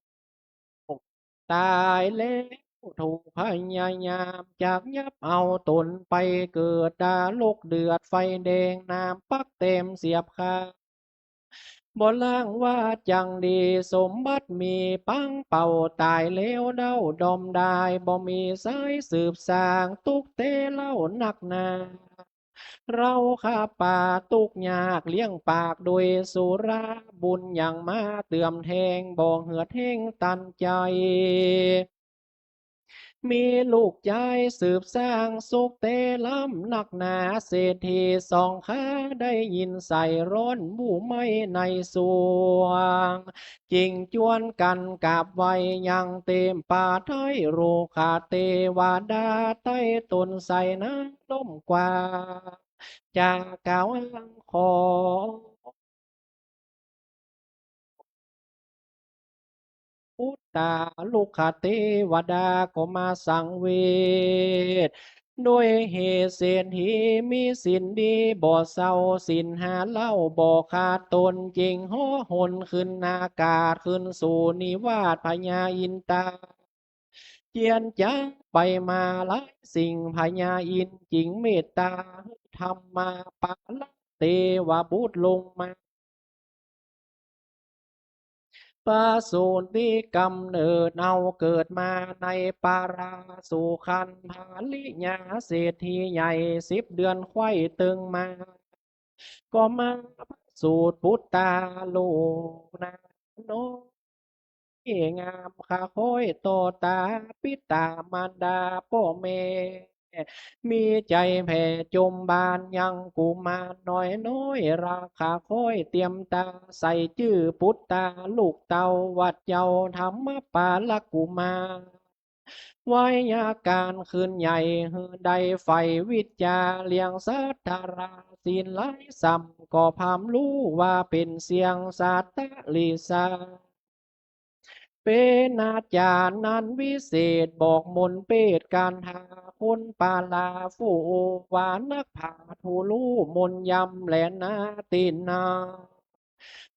ต๋ายแล้ว ถูกพยายามจักยับเอาต๋นไปเกิดนรกเดือดไฟแดง น้ำปักเตมเสียบคา บ่ลางว่าจั๋งดี สมบัติมีปังเป่า ต๋ายแล้วเด้าดอมดาย บ่มีสายสืบสาง ตุ๊กข์แต๊เล่านักหนา เฮาข้าป่าตุ๊กข์ยาก เลี้ยงปากโดยสุรา บุญหยังมาเติมแทง บ่เหือดแฮงตันใจ๋ มีลูกจายสืบสร้างสุขแต๊ล้ำนักหนา เศรษฐีสองข้าได้ยินใส่ร้อน มู่ไหม้ในสวง จึงจวนกั๋นกราบไหว้ยังเตรียมปาไท้ รุกขเตวดาไต้ตนใส่น้ำล้มกว่า จะกล่าวอ้างขอ ปุตตา รุกขเตวดาก็มาสังเวช ด้วยเหตุเศรษฐีมีศีลดีบ่เศร้า ศีลห้าเล่าบ่ขาดตน จึงเหาะหนขึ้นอากาศ ขึ้นสู่นิวาสพญาอินตา เจียรจ๋าไปมาหลายสิ่ง พญาอินทร์จึงเมตตา ธรรมาปาละเตวบุตรลงมา ประสูติกำเนิดเอาเกิดมาในปาราสุคันธาริยา เศรษฐีใหญ่สิบเดือนไขว้เติงมา ก็มาประสูติปุตตาลูกนาน้อย งามค่าคอยต่อต๋า ปิต๋ามารดาป้อแม่ มีใจ๋แผ่จมบานยังกุมารน้อยๆ ราค่าคอยเตรียมต๋า ใส่จื้อปุตตาลูกเต้า ว่าเจ้าธรรมปาลกุมาร ไวยาการขึ้นใหญ่ หื้อได้ใฝ่วิชา เลี้ยงสัตว์ทาราศีลหลายส่ำ ก็พร่ำฮู้ว่าเป๋นเสียงสัตตะลิสา เป๋นอาจ๋ารย์อันวิเศษ บอกมนต์เปตคาถา คนปาลาผู้โอวา นักปราชญ์ผู้ฮู้มนต์ยำแลนาตี้นา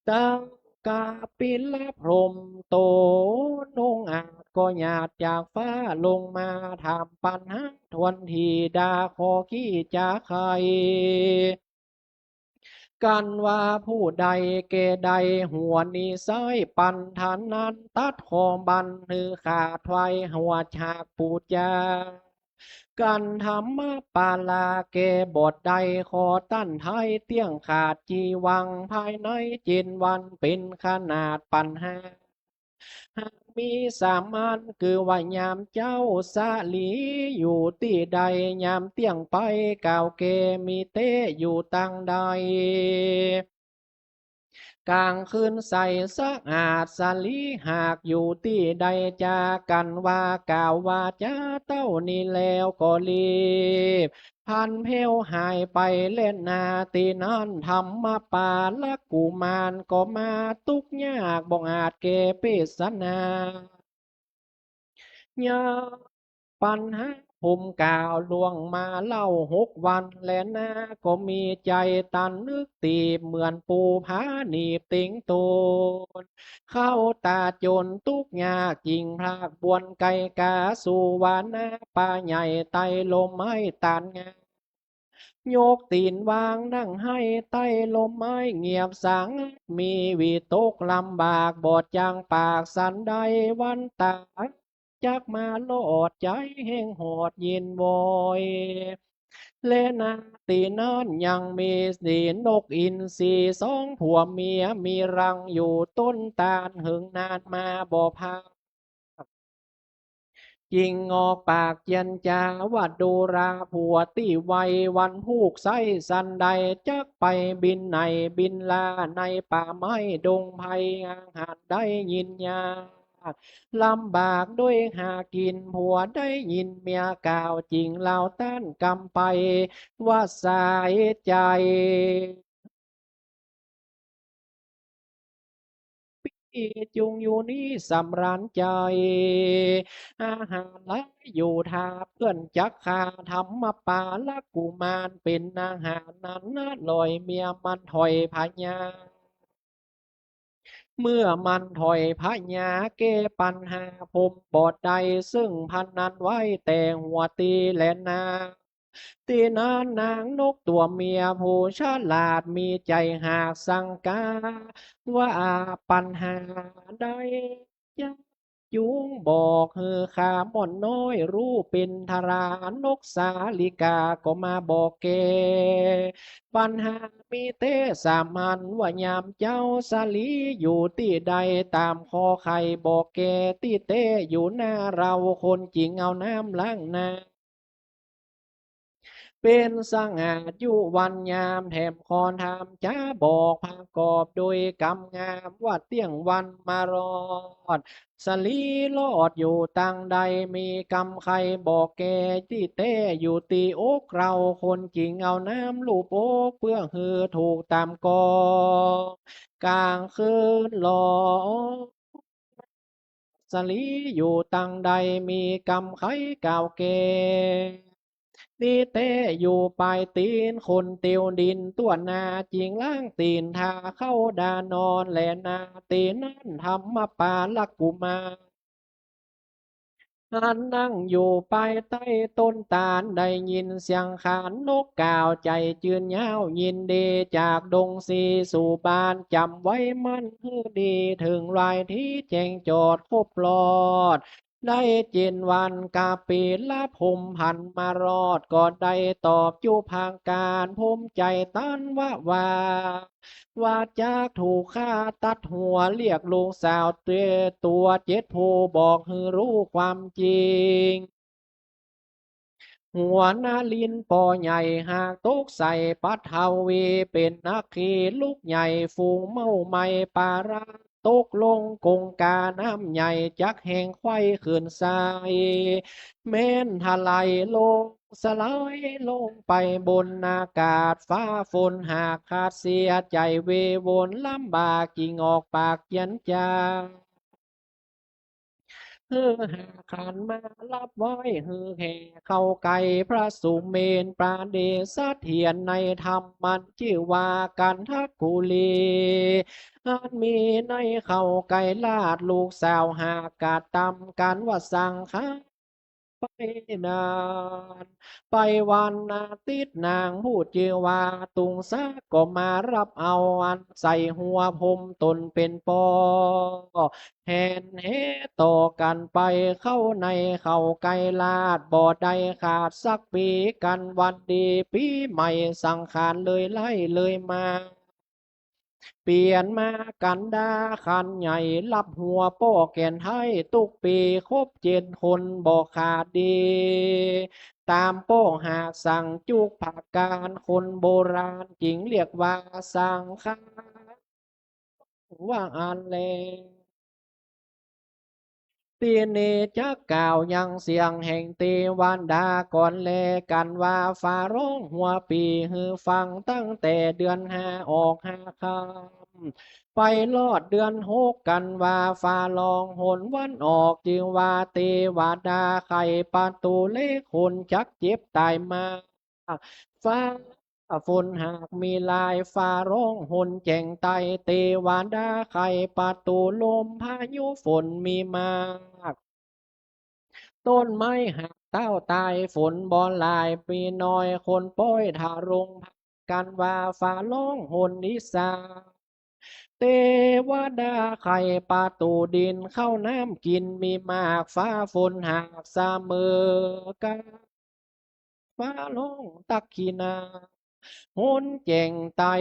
ตากาปิลพรหมตนองอาจ ก็หยาดจากฟ้าลงมา ถามปัญหาถ้วนที ดาข้อขี้จาไข กันว่าผู้ใดแก่ได้หัวนิสัยปันธานั้น ตัดข้อบั้นหื้อขาด ถวายหัวฉากปู๋จา กันธรรมปาลาแก่บทใด ข้อตันไทเตี้ยงขาดจีวัง ภายในเจ็ดวันเป๋นขนาดปัญหา หากมีสามอัน คือว่ายามเจ๊าสาลีอยู่ตี้ใด ยามเตี้ยงไปกล่าวแก่มีแต๊อยู่ตางใด กลางคืนใสสะอาด สาลีหากอยู่ตี้ใด จากันว่ากล่าววาจาเต้านี้แล้ว ก็รีบพลันแผ้วหายไปแลนา ตี้นั้นธรรมปาลกุมารก็มาตุ๊กข์ยาก บ่อาจแก้เปสนา ยามปัญหาผมกล่าวล่วงมาเล่าหกวันแลนา ก็มีใจ๋ตันนึกตีบ เหมือนปูผาหนีบเต็งต๋น เข้าต๋าจนตุ๊กข์ยาก จิ่งพรากบ่วนไก่กา สู่วานาป่าใหญ่ ใต้ร่มไม้ต๋านงาม ยกตี๋นวางนั่งไห้ใต้ร่มไม้เงียบสงัด มีวิตกลำบาก บ่จางปากสันใด วันต๋ายจักมาลอด ใจ๋แฮงหอดเย็นวอย แลนา ตี้นั้นยังมีสีนกอินทรีสองผัวเมีย มีรังอยู่ต้นตาล เหิงนานมาบ่พราก จิ่งออกปากเจียรจ๋าว่า ดูราผัวตี้ไว วันพูกใส้สันใด จักไปบินไหนบินลา ในป่าไม้ดงไพร อาหารได้ยินยาก ลำบากด้วยหากิน ผัวได้ยินเมียกล่าว จิ่งเล่าต้านกำไปว่าสายใจ๋ ปี้จุ่งอยู่นี้สำราญใจ๋ อาหารหลายอยู่ถ้าเปื้อนจักฆ่า ธรรมปาลกุมารเป๋นอาหารนั้นอร่อย เมียมันถอยพญา เมื่อมันถอยพญาแก้ปัญหาผมบ่ได้ ซึ่งพนันไว้แต่หัวตี้แลนา ตี้นั้นนางนกตั๋วเมียผู้ฉลาดมีใจ๋หากสังกา ว่าปัญหาใด จุงบอกหื้อข้าม่อนน้อยฮู้เป๋นทารา นกสาลิกาก็มาบอกแก่ ปัญหามีแต๊สามอัน ว่ายามเจ๊าสาลีอยู่ตี้ใด ต๋ามขอไข่บอกแก่ตี้แต๊ อยู่หน้าเฮาคนจึงเอาน้ำล้างหน้า เป๋นสังอาดอยู่วันยาม แถมขอถามจาบอกประกอบโดยกำงาม ว่าเตี้ยงวันมารอด สาลีรอดอยู่ตางใด มีกำใค่บอกแก่ตี้แต๊ อยู่ตี้อกเฮาคนจึงเอาน้ำลูบอก เปื้อหื้อถูกต๋ามกองกางคืนหลอ สาลีอยู่ตางใด มีกำใค่กล่าวแก่ ตี้แต๊อยู่ปายตี๋นคนเตียวดิน ตั๋วหน้าจึงล้างตี๋น ทาเข้าดานอนแลนา ตี้นั้นธรรมปาลกุมาร อันนั่งอยู่ปายใต้ต้นตาล ได้ยินเสียงขานนกกล่าวใจ๋จืนยาว ยินดีจากดงสีสู่บ้าน จ๋ำไว้มั่นหื้อดี เถิงรายตี้แจ้งจอดครบรอด ได้เจ็ดวัน กาเป๋นละพรหมพันธุ์มารอด ก็ได้ตอบจุภาการ พรหมใจ๋ตันว่าว่า ว่าจักถูกข้าตัดหัว เรียกลูกสาวเตตัวเจ็ดผู้ บอกหื้อฮู้ความจริง หัวนลินปอใหญ่ หากตกใส่ปัฐวี เป๋นอัคคีลุกใหญ่ ฝูงเม้าไหม้ปาระ ตกลงกงกาน้ำใหญ่ จักแห่งไขว้ขึ้นใส่ แม่นทลายลง สลายลงไปบนอากาศ ฟ้าฝนหากขาดเสีย ใจ๋เววนลำบาก จึงออกปากเจียนจา หื้อหาขันมาฮับไหว้ หื้อแห่เข้าใก้พระสุเมรุ ประดิษฐานในธรรมอันจื้อว่ากันทกุลี อันมีในเขาใก้ราช ลูกสาวหากกระตำกันว่าสังฆา ไปนาน ไปวันอาทิตย์ นางผู้จื้อว่าตุงสาก็มาฮับเอา อันใส่หัวพรหมต๋นเป๋นปอ แหนแหต่อกันไป เข้าในเขาใก้ราช บ่ได้ขาดสักปี๋ กันวันดีปี๋ใหม่ สังขารเลยไล่เลยมา เปลี่ยนมากันดาขันใหญ่ ฮับหัวป้อแก่นไท้ ตุ๊กปี๋ครบเจ็ดคนบ่ขาดดี ต๋ามป้อหากสังจุกผาการ คนโบราณจึงเรียกว่าสังฆา ว่าอั้นแล ตี้นี้จักกล่าวยังเสียงแห่งเตวดาก่อนแล กันว่าฟ้าฮ้องหัวปี๋หื้อฟัง ตั้งแต่เดือนห้าออกห้าค่ำ ไปฮอดเดือนหก กันว่าฟ้าฮ้องหนวันออก จื้อว่าเตวดาไขประตู๋เหล็กหนจักเจ็บต๋ายมาก ฟ้าฝนหากมีหลาย ฟ้าฮ้องหนแจ้งไต้ เตวดาไขประตู๋ลมพายุฝนมีมาก ต้นไม้หักเต้าต๋าย ฝนบ่หลายมีน้อย คนป้อยทะลง กันว่าฟ้าฮ้องหนอิสา เตวดาไขประตู๋ดิน ข้าวน้ำกินมีมาก ฟ้าฝนหากเสมอกัน ฟ้าฮ้องตักขิณา หนแจ้งไต้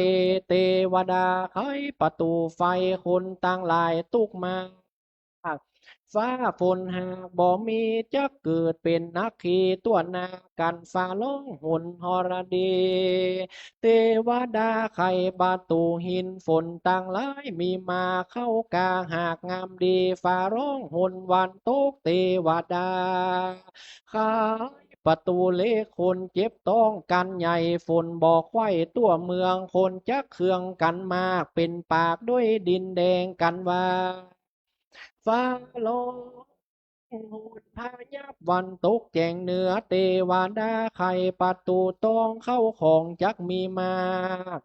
เตวดาไขประตู๋ไฟ คนตังหลายตุ๊กข์มาก ฟ้าฝนหากบ่มีจักเกิดเป๋นอัคคีตั๋วหน้ากัน ฟ้าฮ้องหนหรดี เตวดาไขประตู๋หิน ฝนตังหลายมีมา เข้ากาหากงามดี ฟ้าฮ้องหนวันตก เตวดาไขประตู๋เหล็กหนเจ็บต๊องกันใหญ่ ฝนบ่ไขว่ตั๋วเมือง คนจักเคืองกันมาก เป๋นปากด้วยดินแดงกันว่า ฟ้าฮ้องหนพายัพวันตกแจ้งเหนือ เตวดาไขประตู๋ต้อง เข้าของจักมีมาก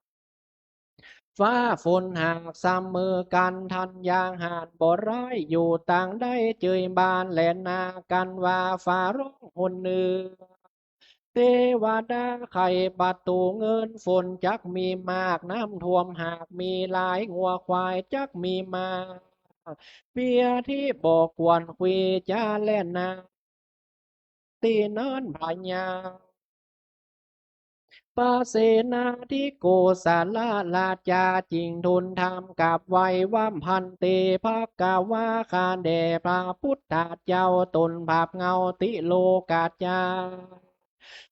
ฟ้าฝนหากเสมอกัน ทันยางหาญบ่ร้าย อยู่ตางใดเจยบ้านแลนา กันว่าฟ้าฮ้องหนเหนือ เตวดาไขประตู๋เงิน ฝนจักมีมาก น้ำท่วมหากมีหลาย งัวควายจักมีมาก เปียที่บ่กวนขวีจะแล่นนา ตี้นั้นพญา พระเสนาธิโกศลราชาจึงทูลถามกราบไหว้ว่า ภันเต ภะคะวา ข้าแด่พระพุทธเจ้า ตนผาบเงาติโลกัจจา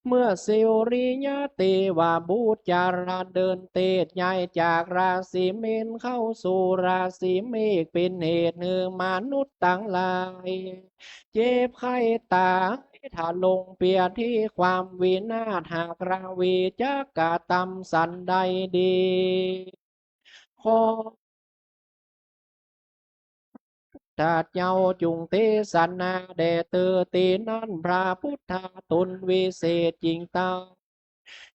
เมื่อสุริยะเตวบุตรจาราเดินเตชะย้ายจากราศีเมนเข้าสู่ราศีเมษ เป๋นเหตุหื้อมนุษย์ตังหลาย เจ็บไข้ต๋าย ถ้าลงเปียที่ความวินาศ หากราวีจักกระตำสันใดดี ขอ พุทธเจ้าจุ่งเตสนาแด่เตอ ตี้นั้นพระพุทธาตนวิเศษจึงตรัส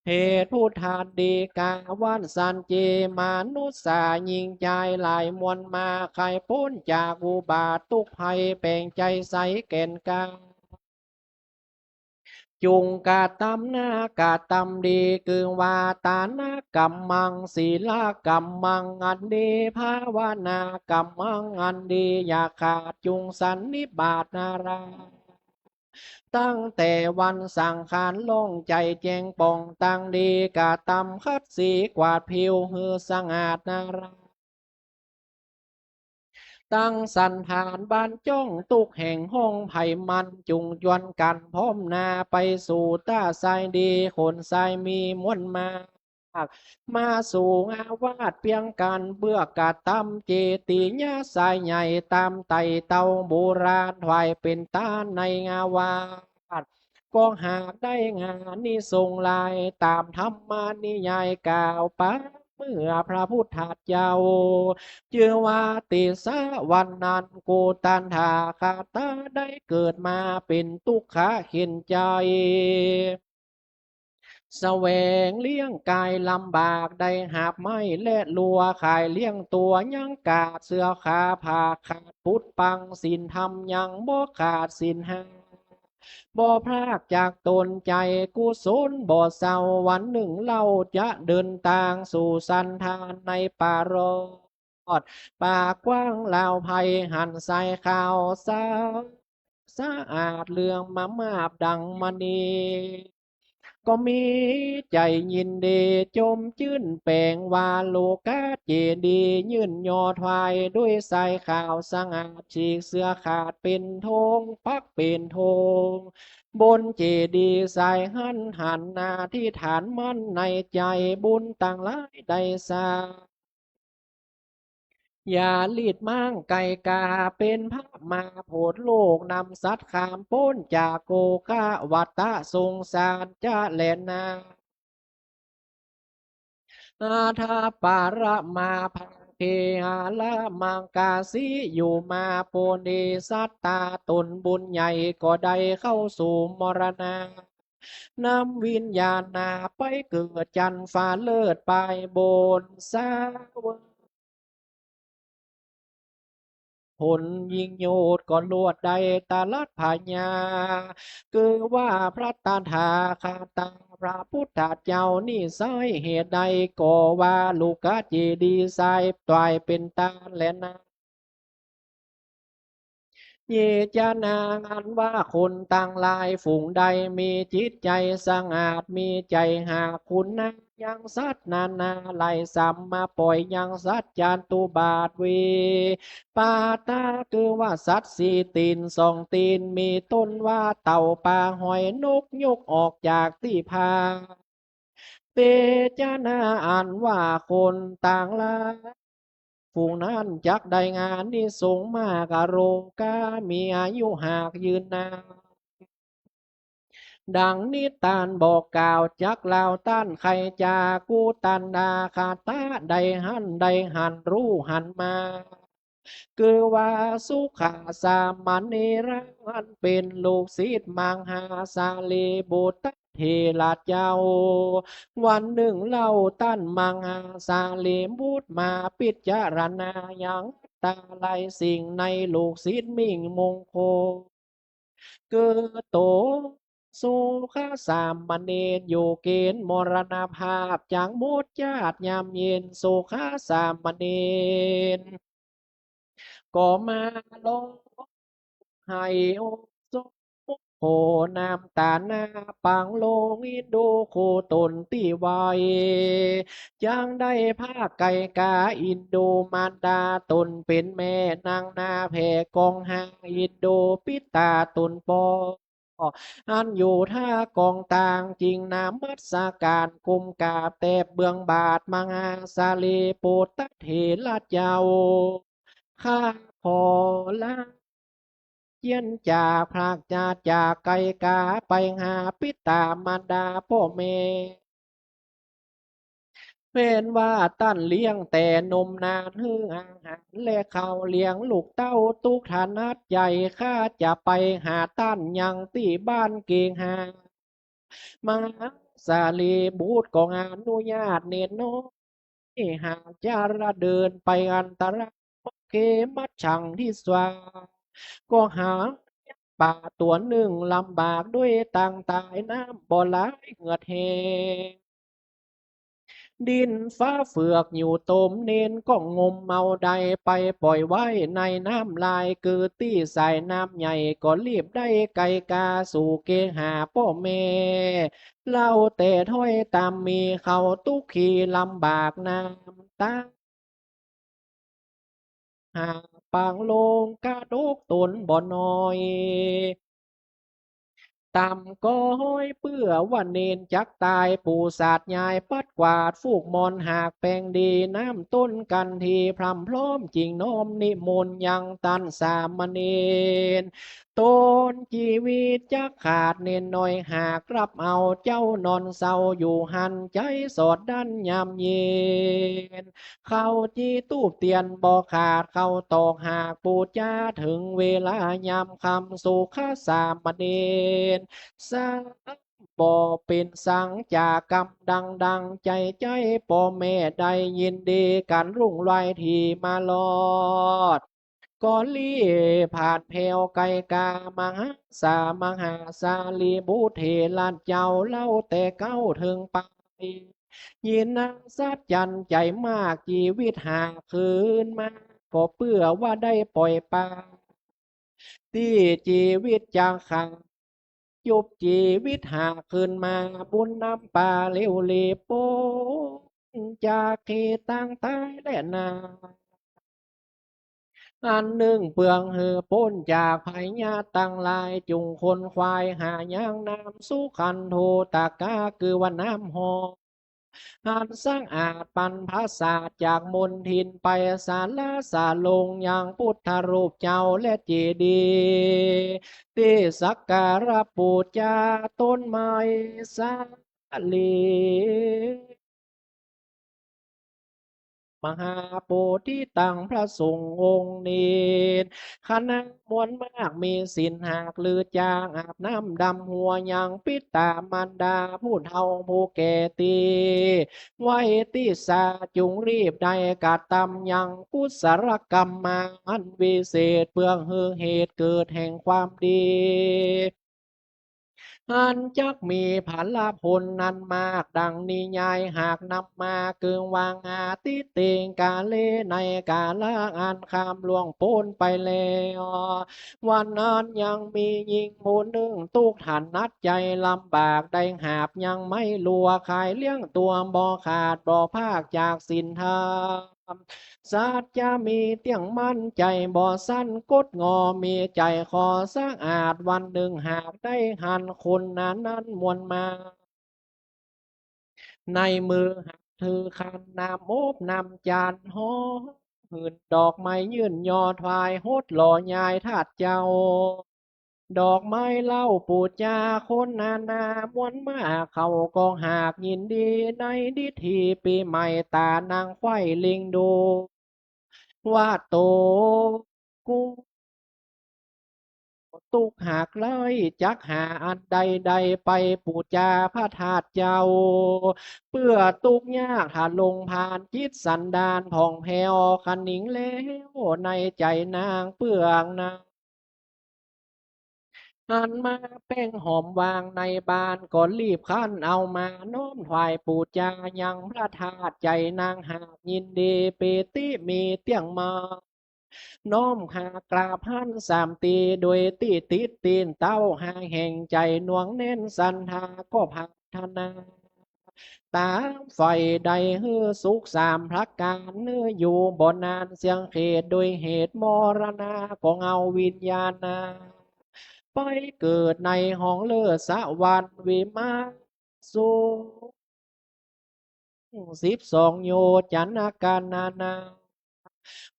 เหตุพุทธาดีกา วันสันเจ มนุษย์สาหญิงจายหลายมวลมา ใค่ป๊นจากอุบาทตุ๊กข์ภัย แป๋งใจ๋ใสแก่นกล้า จุ่งกระตำนา กระตำดี คือว่า ตานะกัมมัง ศีละกัมมัง อันดี ภาวนากัมมัง อันดี อย่าขาด จุ่งสันนิบาตนารา ตั้งแต่วันสังขารล่อง ใจ๋แจ้งป่องตังดี กระตำขัดสีกวาดผิวหื้อสะอาดนารา ตั้งสันฐานบ้านจ้องตุ๊กแห่งห้องไพมัน จุ่งจวนกั๋นพร้อมหน้า ไปสู่ต้าทรายดี ขนทรายมีมวลมาก มาสู่อาวาสเปียงกั๋น เปื้อกระตำเจดีย์ทรายใหญ่ ต๋ามไต่เต้าโบราณ ถวายเป๋นตานในอาวาส ก็หากได้อานิสงส์หลาย ต๋ามธรรมานิยายกล่าวไป เมื่อพระพุทธเจ้า จื้อว่าติสสะ วันนั้น กุตตัณฐาคตะ ได้เกิดมาเป๋นตุ๊กข์เข็ญใจ๋ แสวงเลี้ยงกายลำบาก ได้หาบไม้และลัวขายเลี้ยงตั๋ว ยังขาดเสื้อขาผ้า ขาดปุตตัง ศีลธรรมยังบ่ขาด ศีลห้าบ่พรากจากต๋น ใจ๋กุศลบ่เศร้า วันนึ่งเล่าจะเดินตางสู่สันฐานในป่ารอด ป่ากว้างลาวไพร หันทรายขาวสะ สะอาดเหลืองมามาบดังมณี ก็มีใจ๋ยินดีจมจื้นแป๋ง ว่าโลกะเจดีย์ยื่นยอถวาย ด้วยทรายขาวสะอาด ฉีกเสื้อขาดเป๋นธง ปักเป๋นธง บนเจดีย์ทรายหั้น หันอธิษฐานมั่นในใจ๋ บุญตังหลายได้สร้าง อย่าหลีกม้างไก๋กา เป๋นพระมาโผดโลก นำสัตว์ข้ามป๊นจากโกฆะวัฏฏะสงสารจะแลนา อาทาปะระมาภังเคหาระมังกาสิ อยู่มาปูนเนสัตตา ตนบุญใหญ่ก็ได้เข้าสู่มรณะ นำวิญญาณนาไปเกิดจั้นฟ้าเลิศไปบนสวรรค์ ผลยิ่งโยชน์ก็ลวดได้ตรัสพญา คือว่าพระตถาคตาพระพุทธเจ้านี้ไซร้เหตุใด ก็ว่าโลกะเจดีย์ทรายถวายเป๋นตานแลนา เยจะนา อันว่าคนตังหลายฝูงใดมีจิตใจ๋สะอาด มีใจ๋หาคุณนะยังสัตว์นานาหลายสำ มาป่อยยังสัตว์จาตุบาทวิปาตะ คือว่าสัตว์สี่ตี๋นสองตี๋น มีต้นว่าเต่าปลาหอยนก ยกออกจากตี้พัก เตจะนา อันว่าคนตังหลาย ฝูงนั้นจักได้อานิสงส์มาก อโรคา มีอายุหากยืนนาน ดังนิทานบอกกล่าวจักเล่าต้าน ใค่จากกุตตัณฐาคตะ ได้หั้น ได้หัน ฮู้หันมา คือว่าสุขสามเณระ อันเป๋นลูกศิษย์มหาสารีบุตรเถระเจ้า วันนึ่งเล่าต้านมหาสารีบุตรมาพิจารณายังอัตตาหลายสิ่งในลูกศิษย์มิ่งมงคล คือต๋น สุขสามเณรอยู่เกณฑ์มรณภาพ จักหมดชาติยามเย็น สุขสามเณร ก็มาร้องไห้โฮโฮ น้ำต๋าหน้าปางลง อินดูคู่ต๋นตี้ไหว จักได้พรากไก่กา อินดูมารดาต๋นเป๋นแม่ นั่งหน้าแผ่กองหา อินดูปิต๋าต๋นป้อ อันอยู่ท่ากองตาง จึงนมัสก๋านก้มกราบแตะเบื้องบาท มหาสารีปุตตะเถระเจ้า ข้าขอลาเยียนจาก พรากจาก จากไก่กา ไปหาปิต๋ามารดาป้อแม่ แม้นว่าต้านเลี้ยงแต่นมนาน หื้ออาหารและข้าวเลี้ยงลูกเต้า ตุ๊กถนัดใจ๋ ข้าจะไปหาต้านยังตี้บ้านเกหา มหาสารีบุตรก็อนุญาตเณรน้อย หากจะละเดินไปอันตราย มัคเขมัจฉัง ทิสา ก็หาปลาตั๋วนึ่ง ลำบากด้วยตังต๋าย น้ำบ่หลายเหือดแห้ง ดินฟ้าเฟือกอยู่ตม เณรก็งมเอาได้ ไปป่อยไว้ในน้ำลาย เกิดตี้สายน้ำใหญ่ ก็รีบได้ไก่กาสู่เกหาป้อแม่ เล่าแต่ถ้อยตำหนิเขา ตุ๊กขีลำบากน้ำต๋า หากปางลงกระดกต๋นบ่น้อย ต่ำก็ฮ้อยเปื้อว่าเณรจักต๋าย ปู่ศาสตร์ยายปัดกวาด ฝูกมอนหากแป้งดี น้ำต้นกันที พร่ำพร้อมจึงน้อมนิมนต์ ยังต้านสามเณร ต๋นจีวิตจักขาด เณรน้อยหากรับเอา เจ้านอนเศร้าอยู่หั้น ใจ๋สอดดั้นยามเย็น เขาจีทูบเตียนบ่ขาด เขาตอกหากปู๋จา เถิงเวลายามค่ำ สุขสามเณร สามบ่เป๋นสัง จากกำดังดัง ใจ๋ใจ๋ป้อแม่ได้ยินดี ก๋านรุ่งไหวทีมาลอด ก็รีบผ่านแผ่วไก่กา มหาสา มหาสารีบุตรเถระเจ้า เล่าแต่เก๊าเถิงปาย ยินอัศจรรย์ใจ๋มาก จีวิตหากคืนมา ก็เปื้อว่าได้ป่อยปลา ตี้จีวิตจักขาด ยุบจีวิตหากคืนมา บุญนำปาเหลวหลีบป๊นจากขีดตังต๋ายแลนา อันนึ่งเปื้องหื้อป๊นจากภัยยาตังหลาย จุ่งขนขวายหายังน้ำสุขันโธตกา คือว่าน้ำฮ้อ อันสะอาดปันผสาดจากมลทินไป สาละสาลงยังปุทธรูปเจ้าและเจดีย์ ตี้สักการะปู๋จา ต้นไม้สาลี มหาโพธิตังพระสงฆ์องค์นี้ คณะมวลมากมีศีลหากลือจาง อาบน้ำดำหัวยังปิต๋ามารดาผู้เฒ่าผู้แก่ตี้ไว้ตี้สา จุ่งรีบได้กระตำยังกุศลกรรมมาอันวิเศษ เปื้องหื้อเหตุเกิดแห่งความดี อันจักมีผละผลนั้นมาก ดังนิยายหากนำมาเกิ่งวางอาทิตย์เตงกาเล ในกาละอันข้ามล่วงป๊นไปแล้ว วันนั้นยังมีญิงผู้นึ่งตุ๊กถนัดใจ๋ลำบาก ได้หาบยังไม้ลัวขายเลี้ยงตั๋วบ่ขาดบ่พรากจากศีลธรรม สัจจะมีเตี้ยงมั่นใจ๋บ่สั้นกดงอ มีใจ๋ขอสะอาด วันนึ่งหากได้หันคนนั้นนั้นมวลมา ในมือหากถือขันน้ำอบน้ำจานฮ้อ หื้นดอกไม้ยื่นยอถวาย หดหล่อยายธาตุเจ้า ดอกไม้เหล้าปู๋จาคนนานามวลมา เขาก็หากยินดีในดิธีปี๋ใหม่ ต๋านั่งใคว่เล็งดู ว่าโตกูตุ๊กหากไร้ จักหาอันใดๆ ไปปู๋จาพระธาตุเจ้า เปื้อตุ๊กยากถ้าลงผ่าน จิตสันดานผ่องแผ้วคะนิงแล้ว ในใจ๋นางเปื้องนั้น หันมาแป้งหอมวางในบาน ก็รีบคั้นเอามาน้อมถวายปู๋จายังพระธาตุ ใจ๋นางหากยินดี ปีติมีเตี้ยงมา น้อมหากราบหั้นสามตี โดยตี้ติดตี๋นเต๊า หากแห่งใจ๋หน่วงแน่นศรัทธา ก็ผาถนา ต๋ามใฝ่ใดหื้อสุขสามประก๋าน หื้ออยู่บ่นานเสี้ยงเขต โดยเหตุมรณา ก็เอาวิญญาณนา ไปเกิดในห้องเลิศสวรรค์วิมานสุข สิบสองโยชนนานา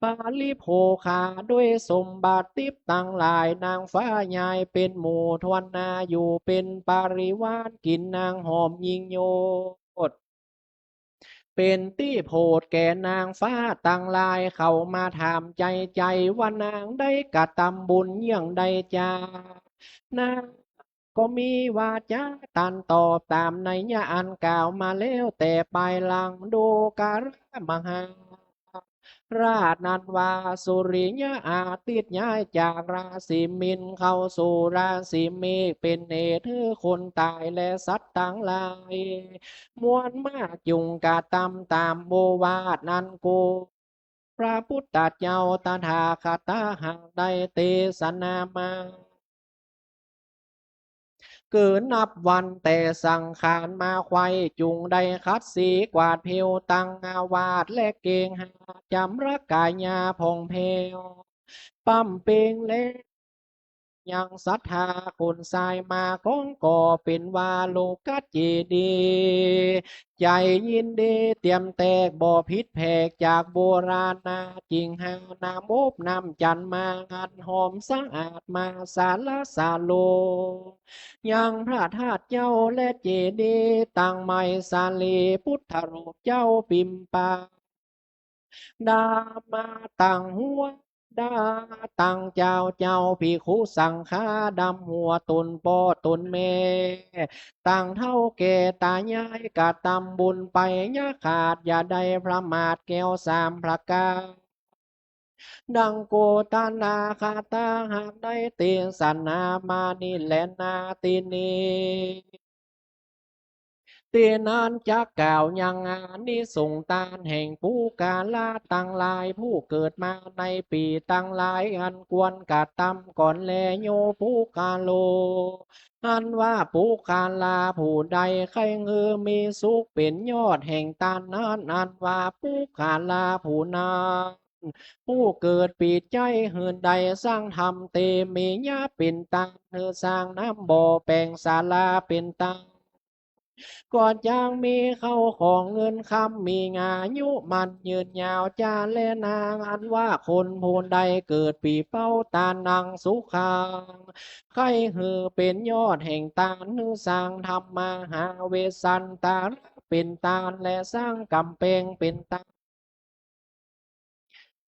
ปริโภคาด้วยสมบัติทิพย์ตังหลาย นางฟ้าใหญ่เป๋นหมู่ถ้วนหน้า อยู่เป๋นปริวาร กิ๋นนางหอมยิ่งโยชน์ เป๋นตี้โผดแก่นางฟ้าตังหลาย เขามาถามใจ๋ใจ๋ ว่านางได้กระตำบุญเยี่ยงใดจา นางก็มีวาจาตรัสตอบ ต๋ามนัยยะอันกล่าวมาแล้วแต่ปายหลัง ดูกรามหาราชนั้นว่า สุริยะอาทิตย์ย้ายจากราศีมิน เข้าสู่ราศีเมษ เป๋นเหตุหื้อคนต๋ายและสัตว์ตังหลาย มวลมาก จุ่งกระตำต๋ามโอวาทนั้น กุ พระพุทธเจ้าตถาคตะหากได้เตสนามา เกิดนับวันแต่สังขารมาไขว่ จุ่งได้ขัดสีกวาดผิวตังอาวาส และเกหา จำระกายาผ่องแผ้ว ป้ำเป๋งและ ยังศรัทธาคนสายมาของ ก็เป๋นว่าโลกเจดีย์ ใจ๋ยินดีเตรียมแตก บ่ผิดแผกจากโบราณนา จึงหาน้ำอบน้ำจันทร์มา อันหอมสะอาดมาสาละสาลง ยังพระธาตุเจ้าและเจดีย์ตังใหม่สาลี พุทธรูปเจ้าปิมปา ดำมาตังหัว ดำตังเจ้า เจ้าภิกขุสังฆา ดำหัวต๋นป้อต๋นแม่ ตังเฒ่าแก่ต๋ายาย กระตำบุญไปอย่าขาด อย่าได้ประมาทแก้วสามประก๋าน ดังโกตนาคตะหากได้เตสนามานี้แลนา ตี้นี้ ตี้นั้นจักกล่าวยังอานิสงส์ตานแห่งปุคคละตังหลาย ผู้เกิดมาในปี๋ตังหลาย อันควรกระตำก่อนแล โยปุคคโล อันว่าปุคคละผู้ใด ใค่หื้อมีสุขเป๋นยอดแห่งตานนั้น อันว่าปุคคละผู้นั้น ผู้เกิดปี๋ใจ้หื้นใด สร้างธรรมเตมียะเป๋นตาน หื้อสร้างน้ำบ่อแป๋งศาลาเป๋นตาน ก็จักมีเข้าของเงินคำ มีอายุมั่นยืนยาว จาแลนาง อันว่าคนผู้ใดเกิดปี๋เป๋าตาน อังสุขัง ใค่หื้อเป๋นยอดแห่งตาน หื้อสร้างธรรมมหาเวสสันตระเป๋นตาน และสร้างก๋ำแปงเป๋นตาน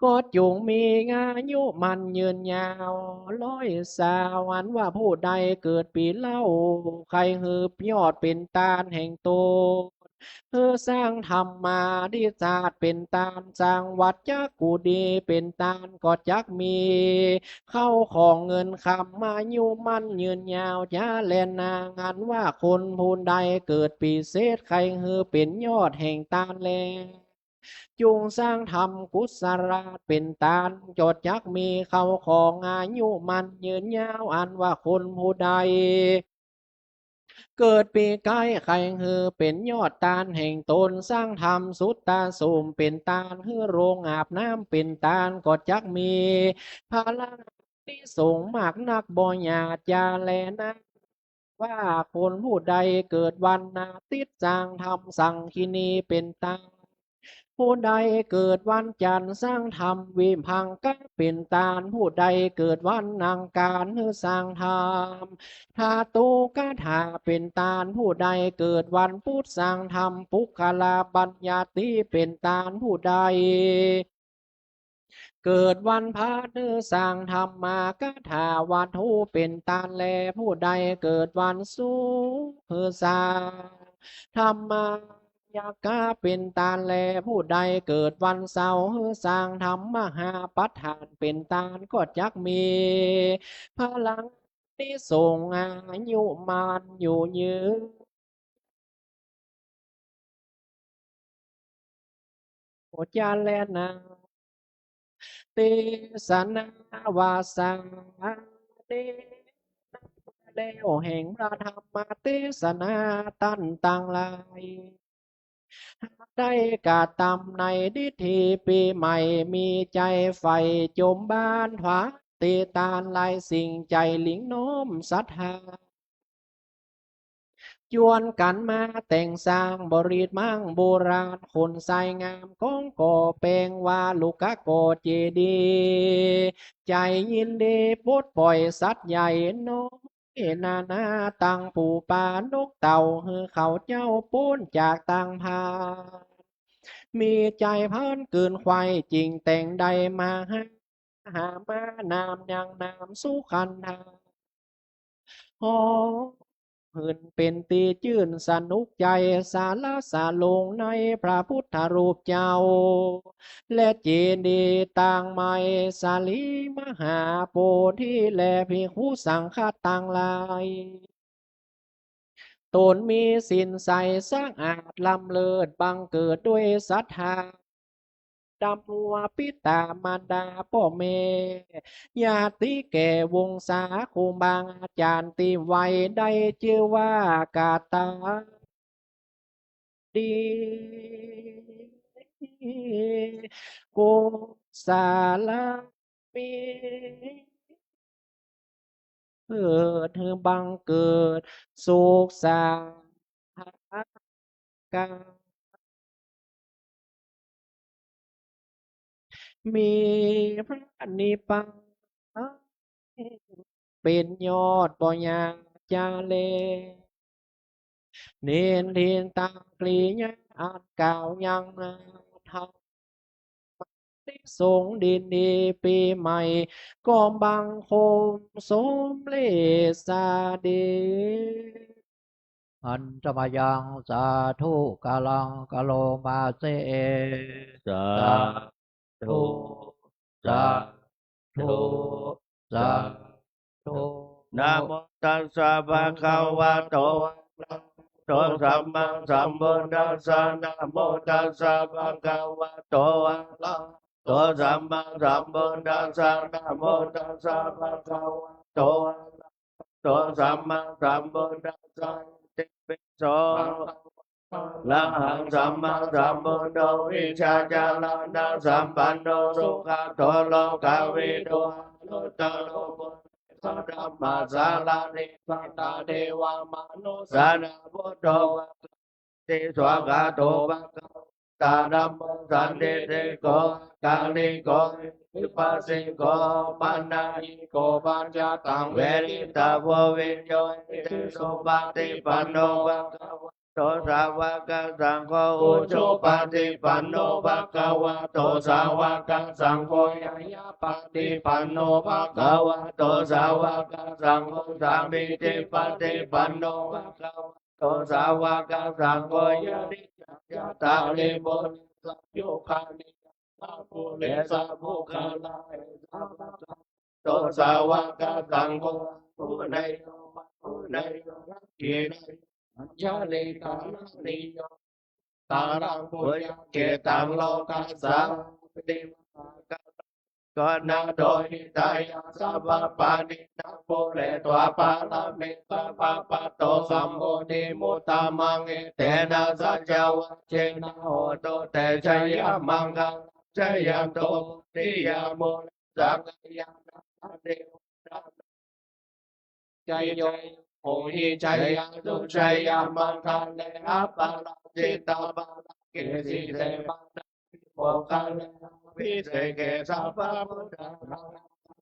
ก็จุ่งมีอายุมั่นยืนยาว ร้อยสาว อันว่าผู้ใดเกิดปี๋เล่า ใค่หื้อยอดเป๋นตานแห่งต๋น หื้อสร้างธรรมาธิราชเป๋นตาน สร้างวัชกุฏิเป๋นตาน ก็จักมีเข้าของเงินคำ อายุมั่นยืนยาว จาแลนาง อันว่าคนผู้ใดเกิดปี๋เศษ ใค่หื้อเป๋นยอดแห่งตานแล จุ่งสร้างธรรมกุศลาชเป๋นตาน ก็จักมีเข้าของอายุมั่นยืนยาว อันว่าคนผู้ใด เกิดปี๋ไก๊ ใค่หื้อเป๋นยอดตานแห่งต๋น สร้างธรรมสุตตาโสมเป๋นตาน หื้อโรงอาบน้ำเป๋นตาน ก็จักมีผลานิสงส์มากนักบ่อย่า จาแลนาง ว่าคนผู้ใดเกิดวันอาทิตย์ สร้างธรรมสังคินีเป๋นตาน ผู้ใดเกิดวันจันทร์ สร้างธรรมวิภังคะเป๋นตาน ผู้ใดเกิดวันอังคาร หื้อสร้างธรรมธาตุกถาเป๋นตาน ผู้ใดเกิดวันพุธ สร้างธรรมปุคคลปัญญาติเป๋นตาน ผู้ใด เกิดวันพฤหัส สร้างธรรมกถาวัตถุเป๋นตานแล ผู้ใดเกิดวันศุกร์ สร้างธรรมยัคคะเป๋นตานแล ผู้ใดเกิดวันเสาร์ สร้างธรรมมหาปัฏฐานเป๋นตาน ก็จักมีผลานิ สงฆ์อายุมั่นอยู่ยืน โอจาแลนา เตสนาวาสาเน แล้วแห่งพระธรรมเตสนาต้านตังหลาย ได้กระตำในดิธีปี๋ใหม่ มีใจ๋ใฝ่จ๋มบานถวายเตตานหลายสิ่ง ใจ๋หลิ้งน้อมศรัทธา จวนกั๋นมาแต่งสร้างบริตรมังบูราณ ขนทรายงามของก่อแป๋ง วาลุกะก่อเจดีย์ ใจ๋ยินดีปลดป่อยสัตว์ใหญ่น้อยนานา ตังปู๋ป๋านกเต่า หื้อเขาเจ้าป๊นจากตางพาน มีใจ๋เพลินเกินใคว่ จึงแต่งได้มาหา หามาน้ำยังน้ำสุขันธา หอมหื่นเป๋นตี้จื้นสนุกใจ๋ สาระสาลงในพระพุทธรูปเจ้า และเจดีย์ตางใหม่ สาลีมหาโพธิ และภิกขุสังฆะตังหลาย ต๋นมีศีลใสสะอาดล้ำเลิศ บังเกิดด้วยศรัทธา ดำหัวปิต๋ามารดาป้อแม่ ญาติแก่วงศาครูบาอาจ๋ารย์ตี้ไหว้ ได้จื้อว่ากาตาดี กุศลา มี เกิดหื้อบังเกิดสุขสาหากา มีพระนิพพานเป๋นยอดบ่อยากจะแล เน้นเรียนตามกิริยาอันกล่าวยังนา ธรรมานิสงส์ดีๆ ปี๋ใหม่ ก้มบังคมสมเร็จเสด็จ อันตมยังสาธุ กาลังกะโลมาเส สาธุ สาธุ สาธุ นะโมตัสสะภะคะวะโต อะระหะโต สัมมาสัมพุทธัสสะ นะโมตัสสะภะคะวะโต อะระหะโต สัมมาสัมพุทธัสสะ นะโมตัสสะภะคะวะโต อะระหะโต สัมมาสัมพุทธัสสะ อิติปิโส อะระหังสัมมาสัมพุทโธ วิชชาจารณะสัมปันโน สุขะโต โลกะวิทู อนุตตโร ปุริโส ธัมมาสารถิ สัตตา เทวะ มะนุสสานัง บุตโธ ภะคะวะติ สวากขาโต ภะคะวะตา ธัมโม สันทิฏฐิโก อะหะกาลิโก เอหิปัสสิโก โอปันนยิโก ปัจจตัง เวทิตาโว วิญญูหิติ สุปะฏิปันโน ภะคะวะโต สาวะกะสังโฆ อุจุปะฏิปันโน ภะคะวะโต สาวะกะสังโฆ ญาญาปะฏิปันโน ภะคะวะโต สาวะกะสังโฆ สามีจิปะฏิปันโน ภะคะวะโต สาวะกะสังโฆ ยะถา ยะถา ริปุเรสา ยุคานิ สา ปุเรสา ปุคคา ลา เอสา ภะคะวะโต สาวะกะสังโฆ อาหุเนโย ปาหุเนโย ทักขิเนโย อัญชลีกะรณีโย ตารัง ปุญญะเขตตัง โลกัสสาติ มหาการัง กรณาโต หิตายะ สัพพะปาณิทัง ปูเรตวา ปะระเม สัพพะ ปัตโต สัมโพธิมุตตะมัง เอเตนะ สัจจะวะเจนะ โหตุ เต ชะยะมังคะลัง จายันโต โพธิยา มูเล สักกายานันทะ เดวะ ตานัง จาโย โหหิ จายันตุ จายัมมังคะเล อะปะราจิตะปะระเก สีเส ปะทะวี โมกขะลาภิเศเก สัพพะพุทธานัง อะระหะ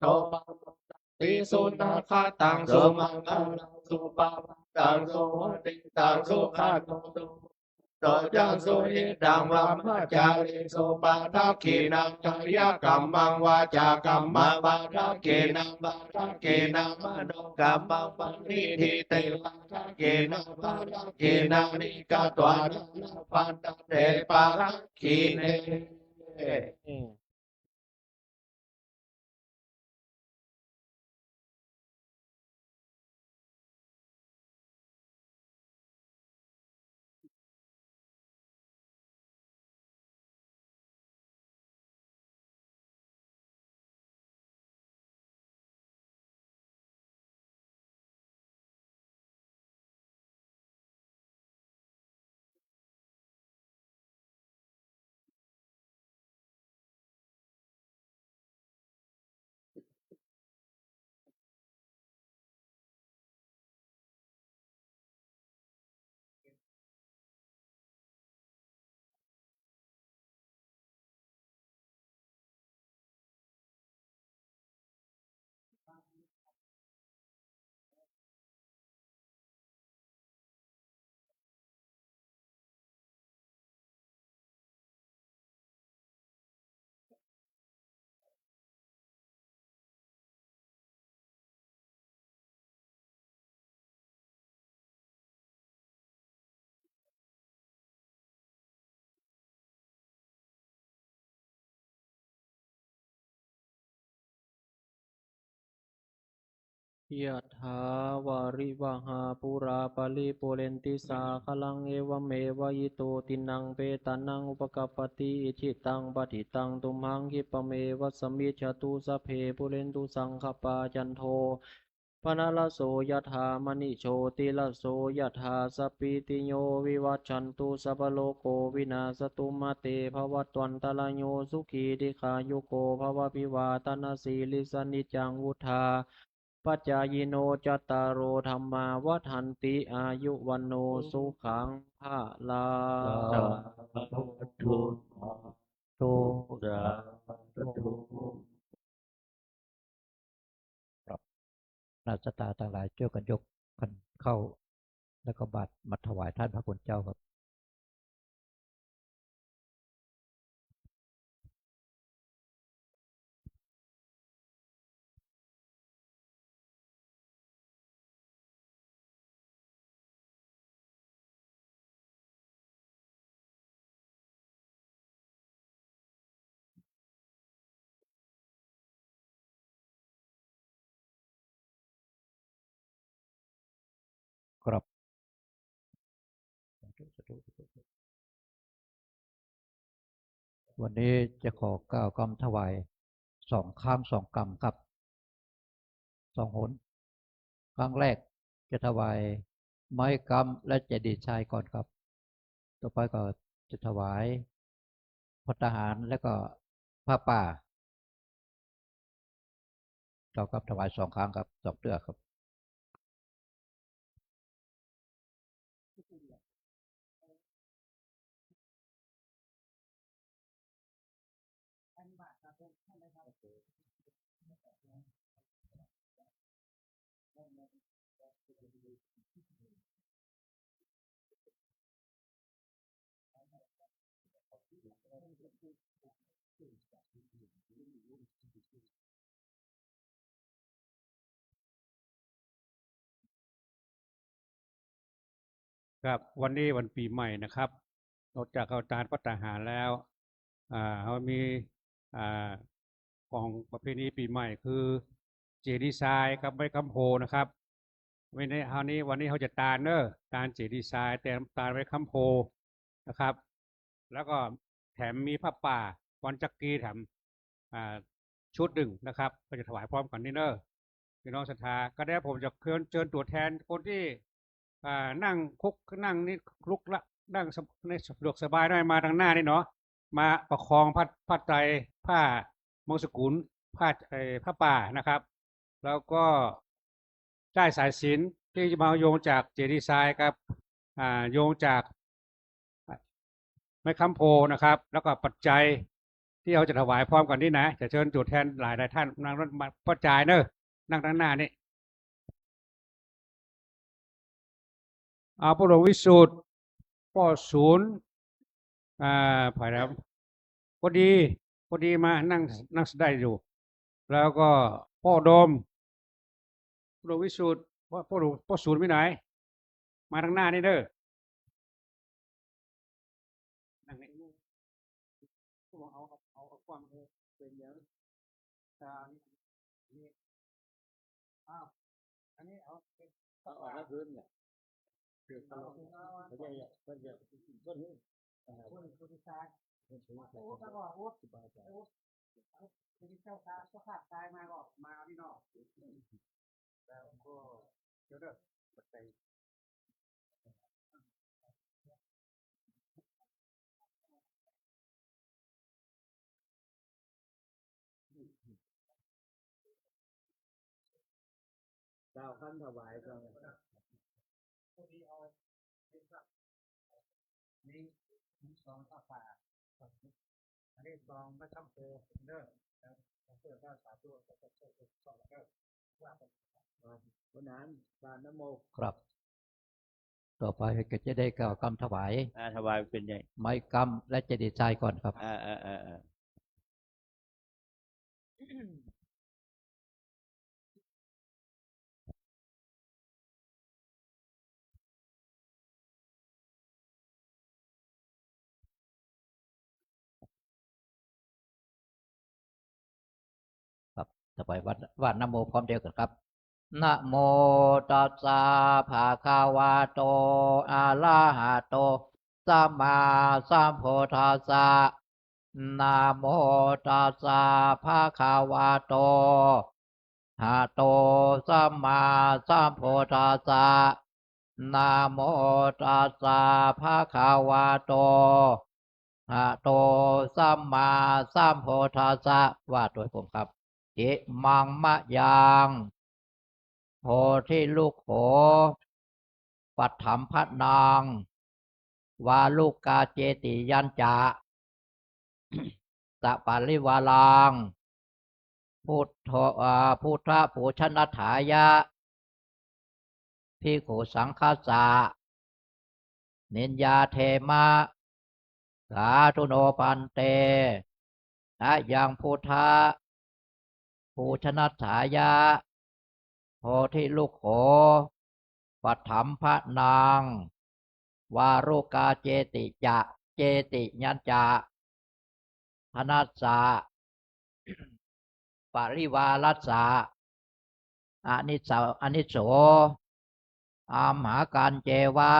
โต ปะโมดาติ สุนะคะตัง สุมังคะลัง สุปะพาตัง สุหุติตัง สุขะโต สุ โต จัสสุ อิทัง บรมะจารีสุ ปะทักขิณัง กายะกัมมัง วาจากัมมัง ปะทักขิณัง ปะทักขิณัง มโนกัมมัง ปะณิทิเต ปะทักขิณัง ปะทักขิณานิ กัตวา ทัลลัพพันทะเต ปะทักขิเณ ยะถา วาริวะหา ปูรา ปะริปูเรนติ สาคะลัง เอวะเมวะ อิโต ตินัง เปตานัง อุปะกัปปะติ อิจิตัง ปะถิตัง ตุมหัง ขิปปะเมวะ สะมิชฌะตุ สัพเพ ปูเรนตุ สังกะปา จันโท ปะนะระโส ยะถา มะณิ โชติระโส ยะถา สัพพีติโย วิวัชชันตุ สัพพะโรโค วินาสสะตุ มาเต ภะวัตวันตะราโย สุขี ดีฆายุโก ภะวะ อภิวาทะนะสีลิสสะ นิจจัง วุฑฒา ปัจจายิโน จัตตาโร ธัมมา วัฑฒันติ อายุ วัณโณ สุขัง พะลัง สาธุ สาธุ สาธุ ครับ คณะศรัทธาตังหลาย จ้วยกั๋นยกขันข้าว แล้วก็บาตรมาถวายต้านพระคุณเจ้าครับ ครับ สาธุ สาธุ สาธุ วันนี้จะขอกล่าวกำถวายสองครั้งสองกำครับ สองหน ครั้งแรกจะถวายไม้ค้ำและเจดีย์ทรายก่อนครับ ต่อไปก็จะถวายภัตตาหารและก็ผ้าป่า กล่าวกำถวายสองครั้งครับ สองเตื้อครับ ครับ วันนี้วันปี๋ใหม่นะครับ นอกจากเฮาตานภัตตาหารแล้ว อ่า เฮามี อ่า ของประเพณีปี๋ใหม่คือ เจดีย์ทรายกับไม้ค้ำโพธิ์นะครับ วันนี้ เฮานี้ วันนี้เฮาจะตานเน้อ ตานเจดีย์ทราย แถมตานไม้ค้ำโพธิ์นะครับ แล้วก็แถมมีผ้าป่า วันจักกีแถม อ่า ชุดหนึ่งนะครับ ก็จะถวายพร้อมกั๋นนี่เน้อ พี่น้องศรัทธา ก็ได้ ผมจะเชิญ เชิญตั๋วแทนคนตี้ อ่า นั่งคุก นั่งนี่ลุกละ นั่งสะ- ในสะดวกสบายหน่อย มาตางหน้านี่เนาะ มาประคองผ้า ผ้าไตร ผ้ามังสกุล ผ้า เอ่อ ผ้าป่านะครับ แล้วก็ได้สายสิญจน์ตี้จะมาโยงจากเจดีย์ทรายครับ อ่า โยงจาก ไม้ค้ำโพธิ์นะครับ แล้วก็ปัจจัยตี้เฮาจะถวายพร้อมกั๋นนี่นะ จะเชิญตั๋วแทนหลายๆ ต้านนั่งมาป้อจายเน้อ นั่งตางหน้านี่ อ่า ป้อหลวงวิสุทธิ์ ป้อศูนย์ อ่า ไผล่ะ พอดี พอดีมานั่ง นั่งได้อยู่ แล้วก็ป้อโดม ป้อหลวงวิสุทธิ์ ป้อ ป้อหลวง ป้อศูนย์ไปไหน มาตางหน้านี่เน้อ นั่งนี่ เอา เอา เอา เอาความ เออ เป็นอย่าง อ่า นี่ นี่ อ้าว อันนี้เอา เอาออกแล้วพื้นเนี่ย เดี๋ยวเขา เอา เขาจะ เขาจะ ต้นนี้ อ่า ต้น ต้นที่ตาย ต้นที่ตาย โอ้ ตลอด โอ้ สบายใจ โอ้ เดี๋ยวเจ้าตา เจ้าภาพตายมาก็มานี่เนาะ แล้วก็ เดี๋ยวเด้อ ปัจจัย กล่าวคำถวายก่อน นี่ นี่ซองผ้าป่า อันนี้ซองไม้ค้ำโพธิ์เด้อ แล้วเพื่อสาธุ สาธุ สาธุ สาธุ เด้อ ว่าไป อ่า วันนั้น ทานน้ำมนต์ ครับ ต่อไปก็จะได้กล่าวคำถวาย อ่า ถวายเป็นใหญ่ ไม้ค้ำและเจดีย์ทรายก่อนครับ อ่า อ่า อ่า อ่า ครับ ต่อไปว่า ว่านะโมพร้อมเดียวกั๋นครับ นะโมตัสสะ ภะคะวะโต อะระหะโต สัมมาสัมพุทธัสสะ นะโมตัสสะ ภะคะวะโต หะโต สัมมาสัมพุทธัสสะ นะโมตัสสะ ภะคะวะโต หะโต สัมมาสัมพุทธัสสะ ว่าโตยผมครับ อิมังมะยัง โพธิลุกโข ปัฏฐัมภะนัง วารุกาเจติยัญจะ สะปะริวารัง พุทโธ อ่า พุทธปูชนัตถายะ ภิกขุสังฆัสสะ นิญญาเทมะ สาธุโนภันเต อะยังพุทธปูชนัตถายะ โพธิลุกโข ปัฏฐัมภะนัง วารุกาเจติจะ เจติยัญจะ ทนัสสะ ปริวารัสสะ อานิสสะ อานิสโส อัมหากัญเจวะ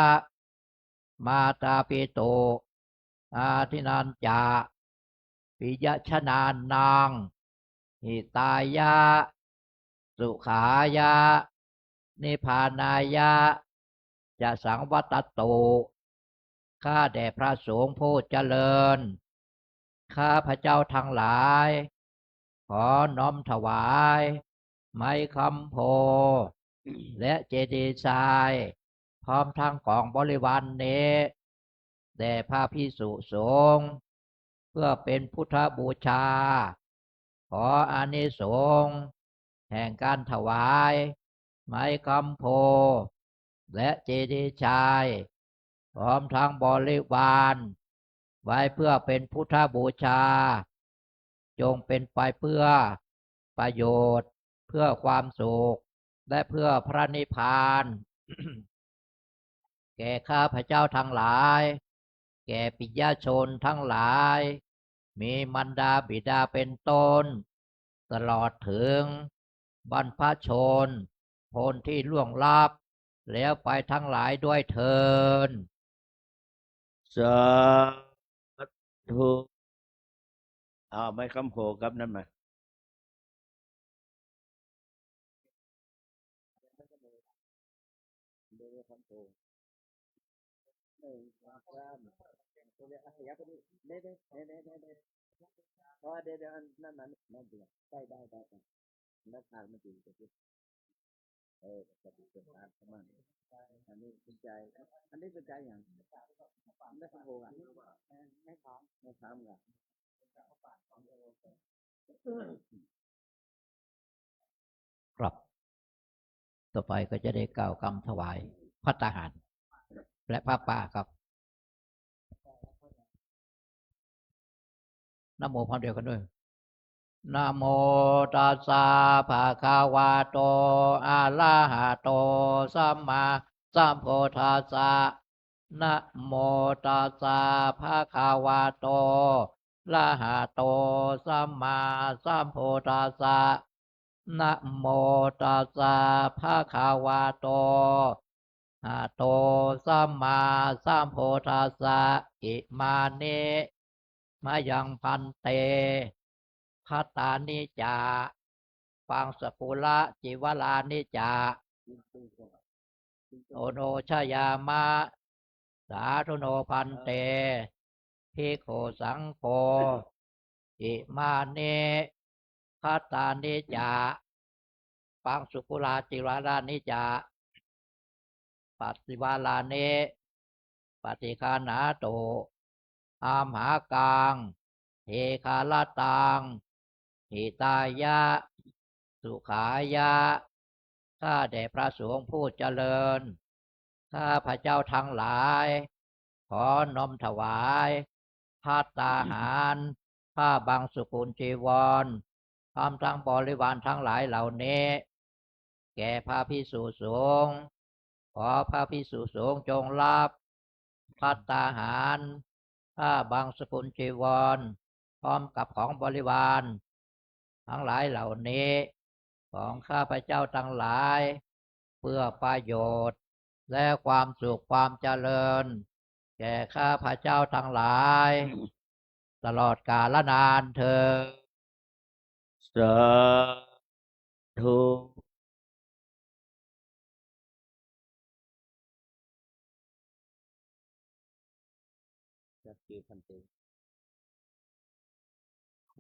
มาตาปิตุ อาทินนัญจะ ปิยชนานัง หิตายะ สุขายะ นิพพานายะ จะสังวัตตุ ข้าแต่พระสงฆ์ผู้เจริญ ข้าพเจ้าทั้งหลาย ขอน้อมถวาย ไม้ค้ำโพธิ์ และเจดีย์ทราย พร้อมทั้งของบริวารนี้ แด่พระภิกษุสงฆ์ เพื่อเป็นพุทธบูชา ขออานิสงส์แห่งการถวาย ไม้ค้ำโพธิ์ และเจดีย์ทราย พร้อมทั้งบริวาร ไว้เพื่อเป็นพุทธบูชา จงเป็นไปเพื่อประโยชน์ เพื่อความสุข และเพื่อพระนิพพาน แก่ข้าพเจ้าทั้งหลาย แก่ปิยชนทั้งหลาย มีมารดาบิดาเป็นต้น ตลอดถึงบรรพชน คนที่ล่วงลับแล้วไปทั้งหลายด้วยเทอญ สาธุ เอาไม้ค้ำโพธิ์กับนั้นมา เออ ครับ เดี๋ยว เดี๋ยว เดี๋ยว เดี๋ยว เดี๋ยว อันนั้น นั่น นั่น เดี๋ยว ได้ ได้ ได้ ได้ แล้วทางมันอยู่ตรงนี้ เออ ก็ดี เป็นตามของมัน อันนี้เป็นใจ อันนี้เป็นใจอย่าง ไม่สมบูรณ์อ่ะ ไม่พร้อม ไม่พร้อมอ่ะ ครับ ต่อไปก็จะได้กล่าวกำถวายภัตตาหาร และผ้าป่าครับ นะโมพร้อมเดียวกันด้วย นะโมตัสสะ ภะคะวะโต อะระหะโต สัมมาสัมพุทธัสสะ นะโมตัสสะ ภะคะวะโต อะระหะโต สัมมาสัมพุทธัสสะ นะโมตัสสะ ภะคะวะโต อะระหะโต สัมมาสัมพุทธัสสะ อิมานิ มะยังภันเต ภัตตานิจะ ปังสกุละจิวารานิจะ โอโนชยามะ สาธุโนภันเต ภิกขุสังโฆ อิมานิ ภัตตานิจะ ปังสกุละจิวารานิจะ ปัตติวารานิ ปัตติคาหนาตุ อัมหากัง เทคารัตตัง หิตายะ สุขายะ ข้าแต่พระสงฆ์ผู้เจริญ ข้าพเจ้าทั้งหลาย ขอน้อมถวาย ภัตตาหาร ผ้าบังสุกุลจีวร พร้อมทั้งบริวารทั้งหลายเหล่านี้ แก่พระภิกษุสงฆ์ ขอพระภิกษุสงฆ์จงรับ ภัตตาหาร ผ้าบังสุกุลจีวร พร้อมกับของบริวาร ทั้งหลายเหล่านี้ ของข้าพเจ้าตังหลาย เพื่อประโยชน์และความสุขความเจริญ แก่ข้าพเจ้าตังหลาย ตลอดกาลนานเทอญ สาธุ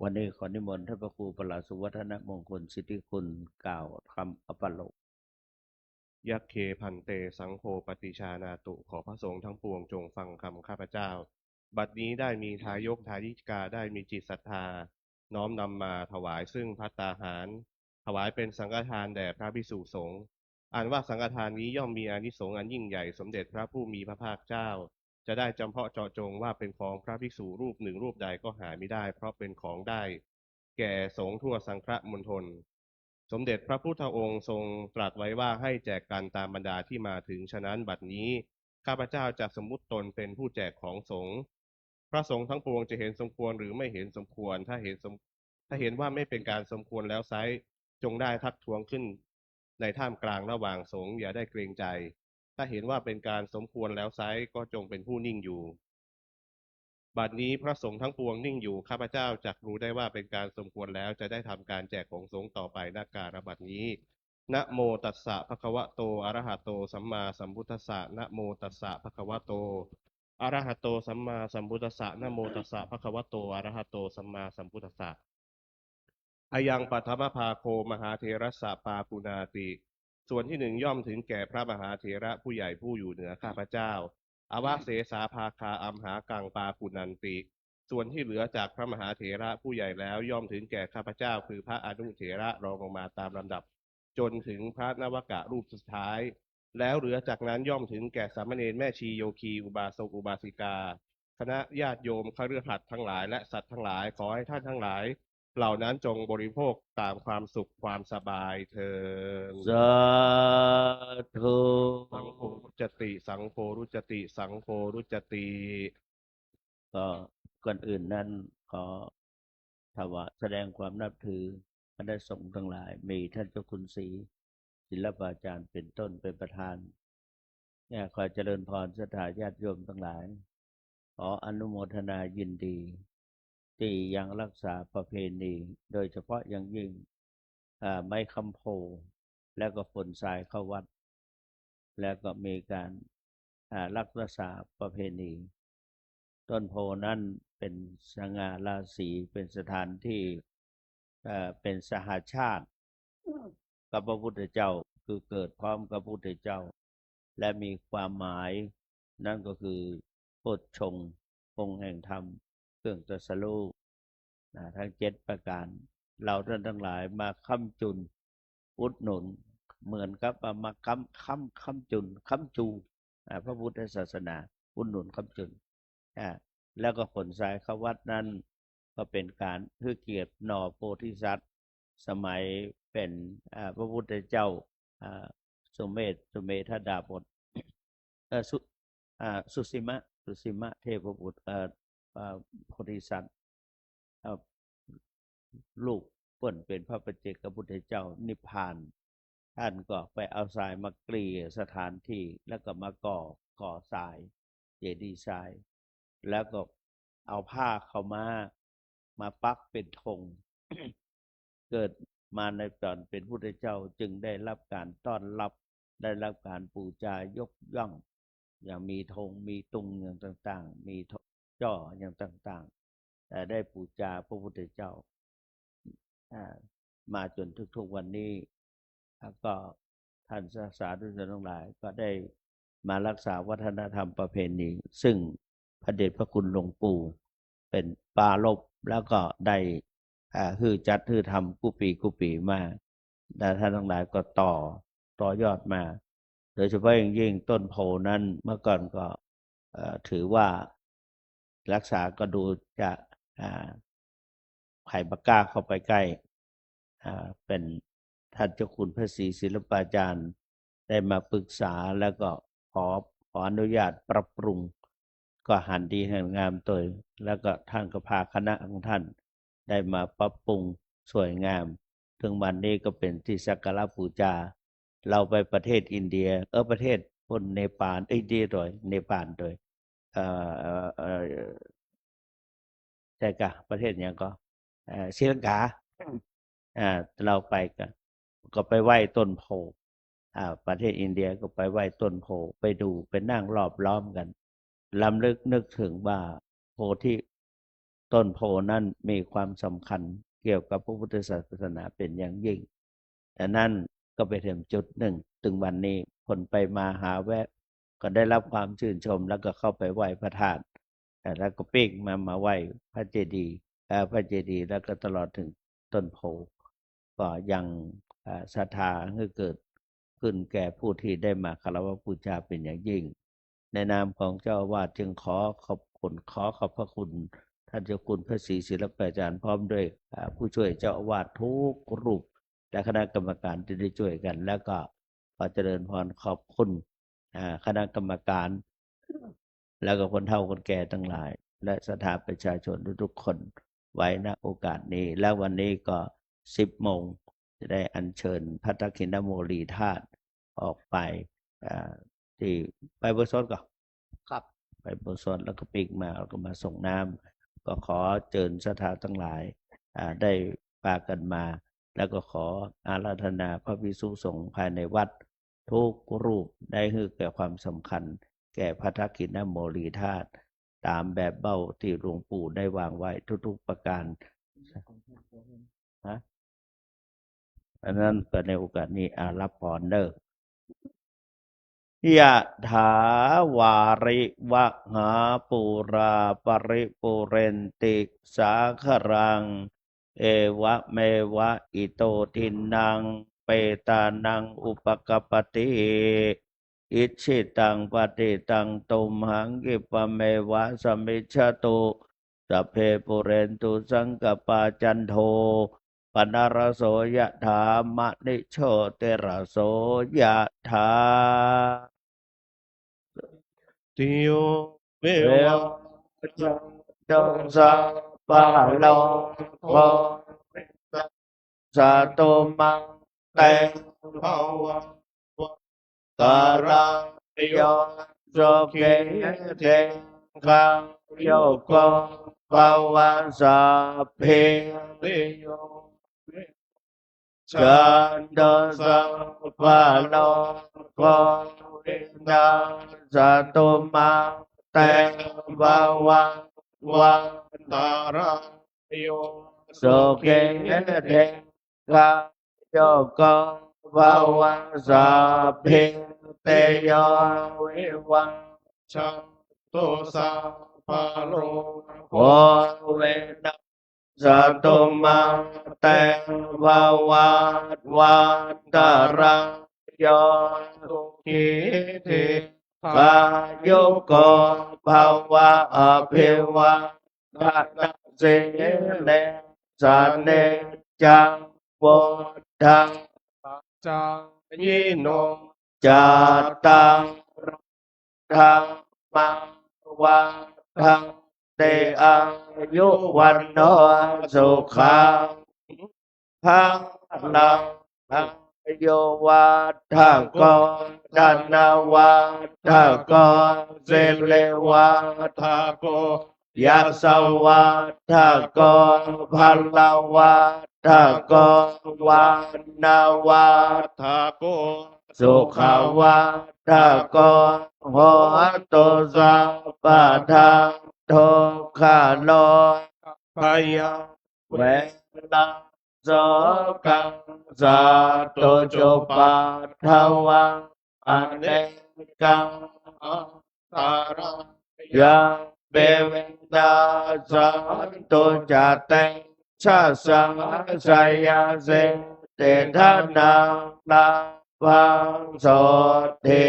วันนี้ขอนิมนต์ท่านพระครูประหลัดสุวัฒนมงคลสิทธิคุณกล่าวคำอปโลก Yakkhe bhante saṅgho paṭijānātu ขอพระสงฆ์ทั้งปวงจงฟังคำข้าพเจ้า บัดนี้ได้มีทายกทายิกาได้มีจิตศรัทธา น้อมนำมาถวายซึ่งภัตตาหาร ถวายเป็นสังฆทานแด่พระภิกษุสงฆ์ อันว่าสังฆทานนี้ย่อมมีอานิสงส์อันยิ่งใหญ่ สมเด็จพระผู้มีพระภาคเจ้า จะได้จำเพาะเจาะจงว่าเป็นของพระภิกษุรูปหนึ่งรูปใดก็หามิได้ เพราะเป็นของได้แก่สงฆ์ทั่วสังฆมณฑล สมเด็จพระพุทธองค์ทรงตรัสไว้ว่าให้แจกกันตามบรรดาที่มาถึง ฉะนั้นบัดนี้ข้าพเจ้าจะสมมุติตนเป็นผู้แจกของสงฆ์ พระสงฆ์ทั้งปวงจะเห็นสมควรหรือไม่เห็นสมควร ถ้าเห็นสม ถ้าเห็นว่าไม่เป็นการสมควรแล้วไซร้ จงได้ทักท้วงขึ้นในท่ามกลางระหว่างสงฆ์ อย่าได้เกรงใจ ถ้าเห็นว่าเป็นการสมควรแล้วไซร้ ก็จงเป็นผู้นิ่งอยู่ บัดนี้พระสงฆ์ทั้งปวงนิ่งอยู่ ข้าพเจ้าจักรู้ได้ว่าเป็นการสมควรแล้ว จะได้ทำการแจกของสงฆ์ต่อไป ณ กาลบัดนี้ Namo tassa bhagavato arahato sammāsambuddhassa. Namo tassa bhagavato arahato sammāsambuddhassa. Namo tassa bhagavato arahato sammāsambuddhassa. Ayaṃ paṭhamabhāgo mahātherassa pāpuṇāti. ส่วนที่หนึ่งย่อมถึงแก่พระมหาเถระผู้ใหญ่ผู้อยู่เหนือข้าพเจ้า Avasesā bhāgā amhākaṃ pāpuṇanti. ส่วนที่เหลือจากพระมหาเถระผู้ใหญ่แล้วย่อมถึงแก่ข้าพเจ้า คือพระอนุเถระรองลงมาตามลำดับ จนถึงพระนวกะรูปสุดท้าย แล้วเหลือจากนั้นย่อมถึงแก่สามเณรแม่ชีโยคีอุบาสกอุบาสิกา คณะญาติโยมคฤหัสถ์ทั้งหลายและสัตว์ทั้งหลาย ขอให้ท่านทั้งหลายเหล่านั้นจงบริโภคตามความสุขความสบายเทอญ สาธุ Saṅgho ruccati, saṅgho ruccati, saṅgho ruccati. ก็ก่อนอื่นนั้นขอถวายแสดงความนับถือคณะสงฆ์ทั้งหลาย มีท่านเจ้าคุณศรีศิลปาจารย์เป็นต้นเป็นประธาน เนี่ย ขอเจริญพรศรัทธาญาติโยมทั้งหลาย ขออนุโมทนายินดี ที่ยังรักษาประเพณี โดยเฉพาะอย่างยิ่ง อ่า ไม้ค้ำโพ แล้วก็ขนทรายเข้าวัด แล้วก็มีการ อ่า รักษาประเพณี ต้นโพนั้นเป็นสง่าราศี เป็นสถานที่ เอ่อ เป็นสหาชาติกับพระพุทธเจ้า คือเกิดพร้อมกับพระพุทธเจ้า และมีความหมาย นั่นก็คือโพชฌงค์ องค์แห่งธรรม เครื่องตรัสรู้ นะ ทั้งเจ็ดประการ เราท่านทั้งหลายมาค้ำจุน อุดหนุน เหมือนกับว่ามาค้ำ ค้ำ ค้ำจุน ค้ำจู อ่า พระพุทธศาสนา อุดหนุนค้ำจุน อ่า แล้วก็ขนทรายเข้าวัดนั้น ก็เป็นการหื้อเกียรติหน่อโพธิสัตว์ สมัยเป็น อ่า พระพุทธเจ้า อ่า สุเมธ สุเมธดาบท เอ่อ สุ อ่า สุสิมะ สุสิมะเทพบุตร เอ่อ เอ่อ โพธิสัตว์ เอ่อ ลูกเปิ้นเป็นพระปัจเจกพุทธเจ้านิพพาน ท่านก็ไปเอาทรายมาเกลี่ยสถานที่ แล้วก็มาก่อ ก่อทราย เจดีย์ทราย แล้วก็เอาผ้าขาวม้ามาปักเป็นธง เกิดมาในตอนเป็นพุทธเจ้าจึงได้รับการต้อนรับ ได้รับการปูจายกย่อง อย่างมีธง มีตุงอย่างต่างๆ มีจ้ออย่างต่างๆ แต่ได้ปูจาพระพุทธเจ้า อ่า มาจนทุกๆวันนี้ แล้วก็ท่านสาธุชนทั้งหลายก็ได้มารักษาวัฒนธรรมประเพณี ซึ่งพระเดชพระคุณหลวงปู่เป็นปรารภ แล้วก็ได้ อ่า หื้อจัดหื้อทำกู้ปีกู้ปีมา และท่านทั้งหลายก็ต่อ ต่อยอดมา โดยเฉพาะอย่างยิ่งต้นโพนั้นเมื่อก่อนก็ เอ่อ ถือว่ารักษาก็ดูจะ อ่า ใผบ่กล้าเข้าไปใกล้ อ่า เป็นท่านเจ้าคุณพระศรีศิลปาจารย์ได้มาปรึกษา แล้วก็ขอ ขออนุญาตปรับปรุง ก็หันดีหันงามตวย แล้วก็ท่านก็พาคณะของท่านได้มาปรับปรุงสวยงาม เถิงวันนี้ก็เป๋นตี้สักการะปู๋จา เฮาไปประเทศอินเดีย เออ ประเทศปุ้น เนปาล เอ้ย อินเดียโตย เนปาลโตย เอ่อ เอ่อ ใจ้ก่ะ ประเทศหยังก่อ เอ่อ ศรีลังกา อ่า เฮาไปก็ ก็ไปไหว้ต้นโพธิ์ อ่า ประเทศอินเดียก็ไปไหว้ต้นโพธิ์ ไปดู ไปนั่งรอบล้อมกั๋น รำลึกนึกเถิงว่าโพธิ ต้นโพธิ์นั้นมีความสำคัญเกี่ยวกับพระพุทธศาสนาเป๋นอย่างยิ่ง อันนั้นก็เป๋นเถิงจุดนึ่ง เถิงวันนี้คนไปมาหาแวะ ก็ได้รับความชื่นชม แล้วก็เข้าไปไหว้พระธาตุ เอ่อ แล้วก็ปิ๊กมา มาไหว้พระเจดีย์ เอ่อ พระเจดีย์ แล้วก็ตลอดเถิงต้นโพธิ์ ก็ยัง เอ่อ ศรัทธาหื้อเกิดขึ้นแก่ผู้ตี้ได้มาคารวะปู๋จาเป๋นอย่างยิ่ง ในนามของเจ้าอาวาสจึงขอขอบคุณ ขอขอบพระคุณท่านเจ้าคุณพระศรีศิลปาจารย์ พร้อมด้วย อ่า ผู้ช่วยเจ้าอาวาสทุกรูป และคณะกรรมการตี้ได้ช่วยกั๋น แล้วก็ขอเจริญพรขอบคุณ อ่า คณะกรรมการ แล้วก็คนเฒ่าคนแก่ตังหลาย และศรัทธาประชาชนทุกๆคนไว้ ณ โอกาสนี้ และวันนี้ก็สิบโมง จะได้อัญเชิญพระทักขิณโมลีธาตุออกไป อ่า ตี้ ไปอุโบสถก่อ ครับ ไปอุโบสถแล้วก็ปิ๊กมา แล้วก็มาส่งน้ำ ก็ขอเจิญศรัทธาตังหลาย อ่า ได้ปากั๋นมา แล้วก็ขออาราธนาพระภิกษุสงฆ์ภายในวัดทุกรูป ได้หื้อแก่ความสำคัญแก่พระทักขิณโมลีธาตุ ต๋ามแบบเบ้าตี้หลวงปู่ได้วางไว้ทุกๆประการ ฮะ อันนั้นก็ในโอกาสนี้ อ่า รับพรเน่อ ยะถา วาริวะหา ปูรา ปะริปูเรนติ สาคะรัง เอวะเมวะ อิโต ทินนัง เปตานัง อุปะกัปปะติ อิจฉิตัง ปะติตัง ตุมหัง คิปะเมวะ สะมิชฌะตุ สัพเพ ปูเรนตุ สังกัปปา จันโท ปะนะระโส ยะถา มะณิ โชติระโส ยะถา ติโย วิวัชชันตุ สัพพะโรโค สะตุ มาเต ภะวัต ตะรายโย สุขี ทีฆายุโก ภะวะ สัพพีติโย วิวัชชันตุ สัพพะโรโค วินัสสะตุ มาเต ภะวัต วันตะรายโย สุขี ที ฆายุโก ภะวะ สัพพีติโย วิวัชชันตุ สัพพะโรโค วินัสสะตุ มาเต ภะวัต วันตะรายโย สุขี ทีฆายุโก ภะวะ อะภิวาทะนะสีลิสสะนิจจัง วุฑฒัง ปะจายิโน จัตตาโร ธัมมา วัฑฒันติ อายุ วัณโณ สุขัง พะลัง อายุวัฑฒะโก ธนวัฑฒะโก สิริวัฑฒะโก ยะสะวัฑฒะโก พะละวัฑฒะโก วัณณวัฑฒะโก สุขวัฑฒะโก โหตุ สัพพะทัง ทุกขะโรคะ พยา เวระ โสกัง สัตตุจุปัฏฐวัง อเนกัง อันตะรายัง ปิวินาสสันตุ จะเตชะสา จะยะสิทธิธนัง ลาภัง โสตถี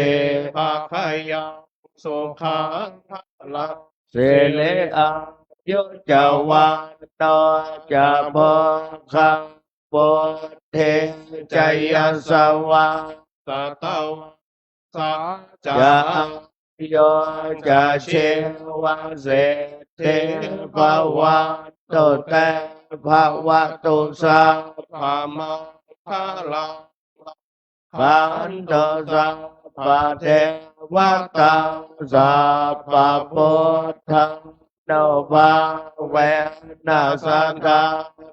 ภะคะยัง สุขัง พะลัง สิริ อายุ จะ วัณโณ จะ โภคัง ปุตติ จะ ยะสะวา สะตะวะ สา จะ จะ อายุ จะ ชีวะสิทธิ ภะวันตุ เต bhavatu sabbamaṅgalaṃ, rakkhantu sabbadevatā, sabbabuddhānubhāvena sadā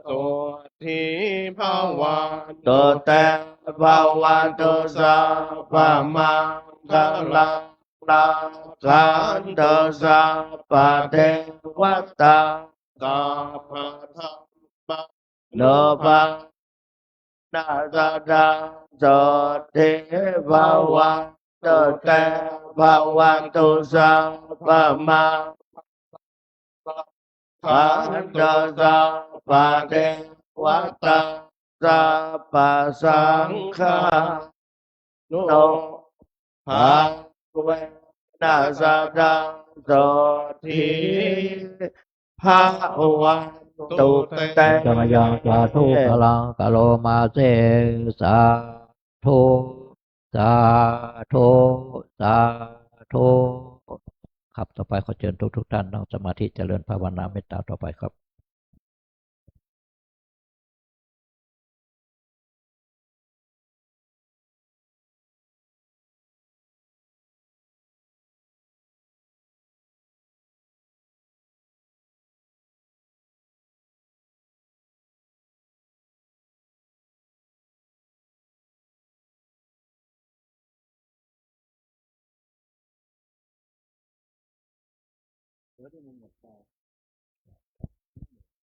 sotthī bhavantu te. Bhavatu sabbamaṅgalaṃ, rakkhantu sabbadevatā, sabbadhammānubhāvena sadā sotthī bhavantu te. Bhavatu sabbamaṅgalaṃ, rakkhantu sabbadevatā, sabbasaṅghānubhāvena sadā sotthī bhavantu te. Samayaṃ sādhu kāraṃ karoma se. Sādhu, sādhu, sādhu. ครับ ต่อไปขอเชิญทุกๆ ท่านนั่งสมาธิเจริญภาวนาเมตตาต่อไปครับ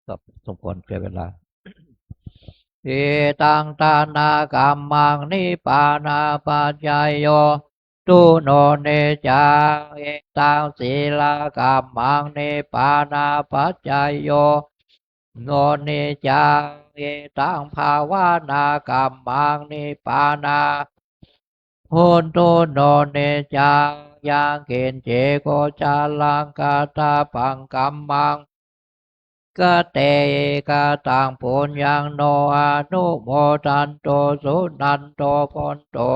ครับ สมควรแก่เวลา Etaṃ dānakammaṃ nibbānapaccayo, tu no niccaṃ. Etaṃ sīlakammaṃ nibbānapaccayo, no niccaṃ. Etaṃ bhāvanākammaṃ nibbāna hotu, no niccaṃ. Yaṅkiñci kusalakatammaṃ kammaṃ, kate kataṃ puññaṃ no anumodantu, suṇantu bhonto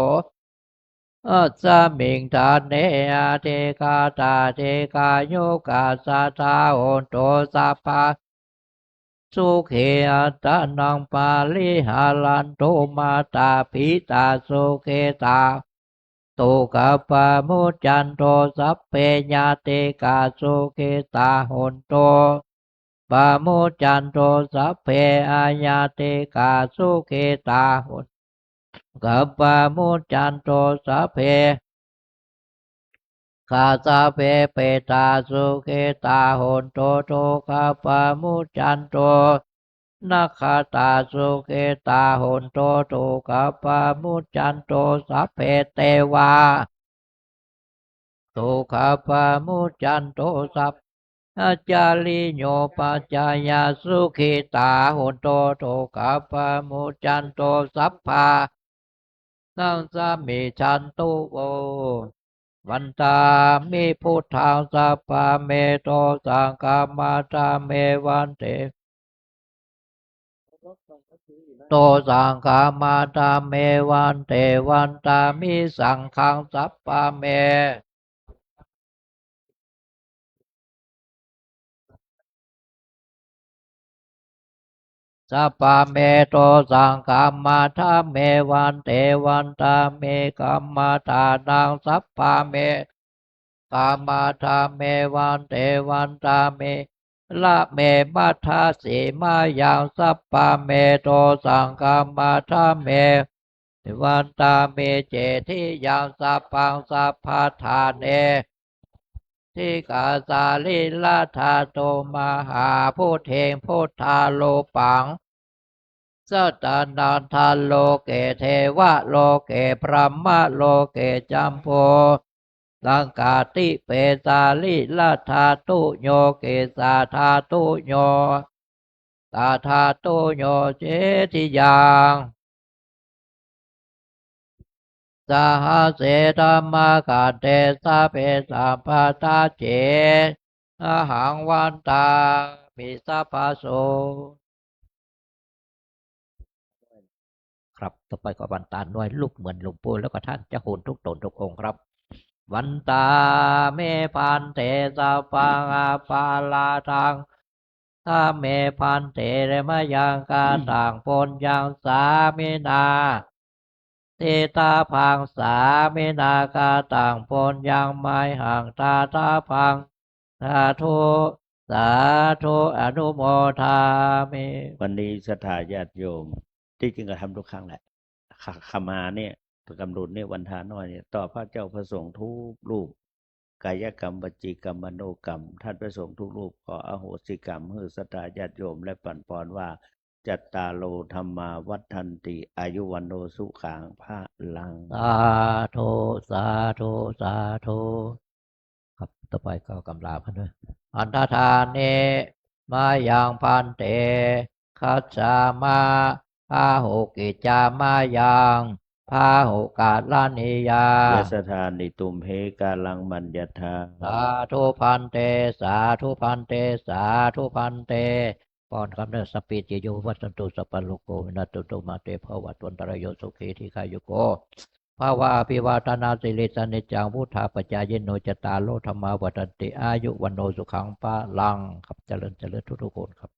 asmiṃ ṭhāne adhigatā dīghāyukā sadā hontu, sadā sukhī attānaṃ pariharantu. Mātā pitā sukhitā hontu, khippamuccantu sabbe ñātikā sukhitā hontu, pamuccantu sabbe aññātikā sukhitā hontu, khippamuccantu sabbe, kha sabbe petā sukhitā hontu, dukkhappamuccantu, nakkhattā sukhitā hontu, dukkhapamuccantu sabbe, devā sukhappamuccantu sabbe, ācariyūpajjhāyā sukhitā hontu, dukkhapamuccantu sabbā naṃ samijjhantu vo. Vandāmi buddhaṃ sabbametosaṅghaṃ, vandāmi bhante tosaṅghaṃ, vandāmi bhante, vandāmi saṅghaṃ sabbame sabbametosaṅghaṃ, vandāmi bhante, vandāmi kammadānaṃ sabbame, kammadāmi bhante, vandāmi, rame matthasi mayaṃ sabbametosaṅghaṃ, vandāmi, vandāmi cetiyaṃ sabbaṃ sabbaṭṭhāne dīghasarīradhātu mahābodhiṃ buddharūpaṃ sattanantaṃ loke devaloke brahmaloke ca bhummā sakkāriputtarādhātu yo kesādhātu yo sādhātu yo cetiyaṃ sahassi dhammakkhandhe sabbe sabbaṭṭhāsi ahaṃ vandāmi sabbaso. ครับ ต่อไปก็วันตาน้อยลุกเหมือนหลวงปู่ แล้วก็ท่านจะโหนทุกตนทุกองค์ครับ Vandāmi bhante sabbaṃ aparādhaṃ Khame bhante, และมายัง kataṃ puññaṃ sāminā, ṭhitaṃ sāminā kataṃ puññaṃ mayhaṃ dātabbaṃ. Sādhu, sādhu, anumodāmi. วันนี้ศรัทธาญาติโยม ที่จริงก็ทำทุกครั้งแหละ ข- ขมาเนี่ย กำหนดเนี่ย วันทาน้อยเนี่ย ต่อพระเจ้าพระสงฆ์ทุกรูป กายกรรม วจีกรรม มโนกรรม ท่านพระสงฆ์ทุกรูป ขออโหสิกรรมหื้อศรัทธาญาติโยม และปั๋นปอนว่า จัตตาโร ธัมมา วัฑฒันติ อายุ วัณโณ สุขัง พลัง สาธุ สาธุ สาธุ ครับ ต่อไปก็กำลาพันด้วย Antaṭṭhāne mayaṃ bhante, gacchāma, bahukiccā mayaṃ, bahukaraṇīyā. Yassadāni tumhe kālaṃ maññatha. Sādhu bhante, sādhu bhante, sādhu bhante. ปอนกำเนิด Sabbītiyo vivajjantu, sabbarogo vinassatu, mā te bhavatvantarāyo, sukhī dīghāyuko bhava. Abhivādanasīlissa niccaṃ vuḍḍhāpacāyino, cattāro dhammā vaḍḍhanti, āyu vaṇṇo sukhaṃ balaṃ. ครับ เจริญ เจริญทุกๆ คนครับ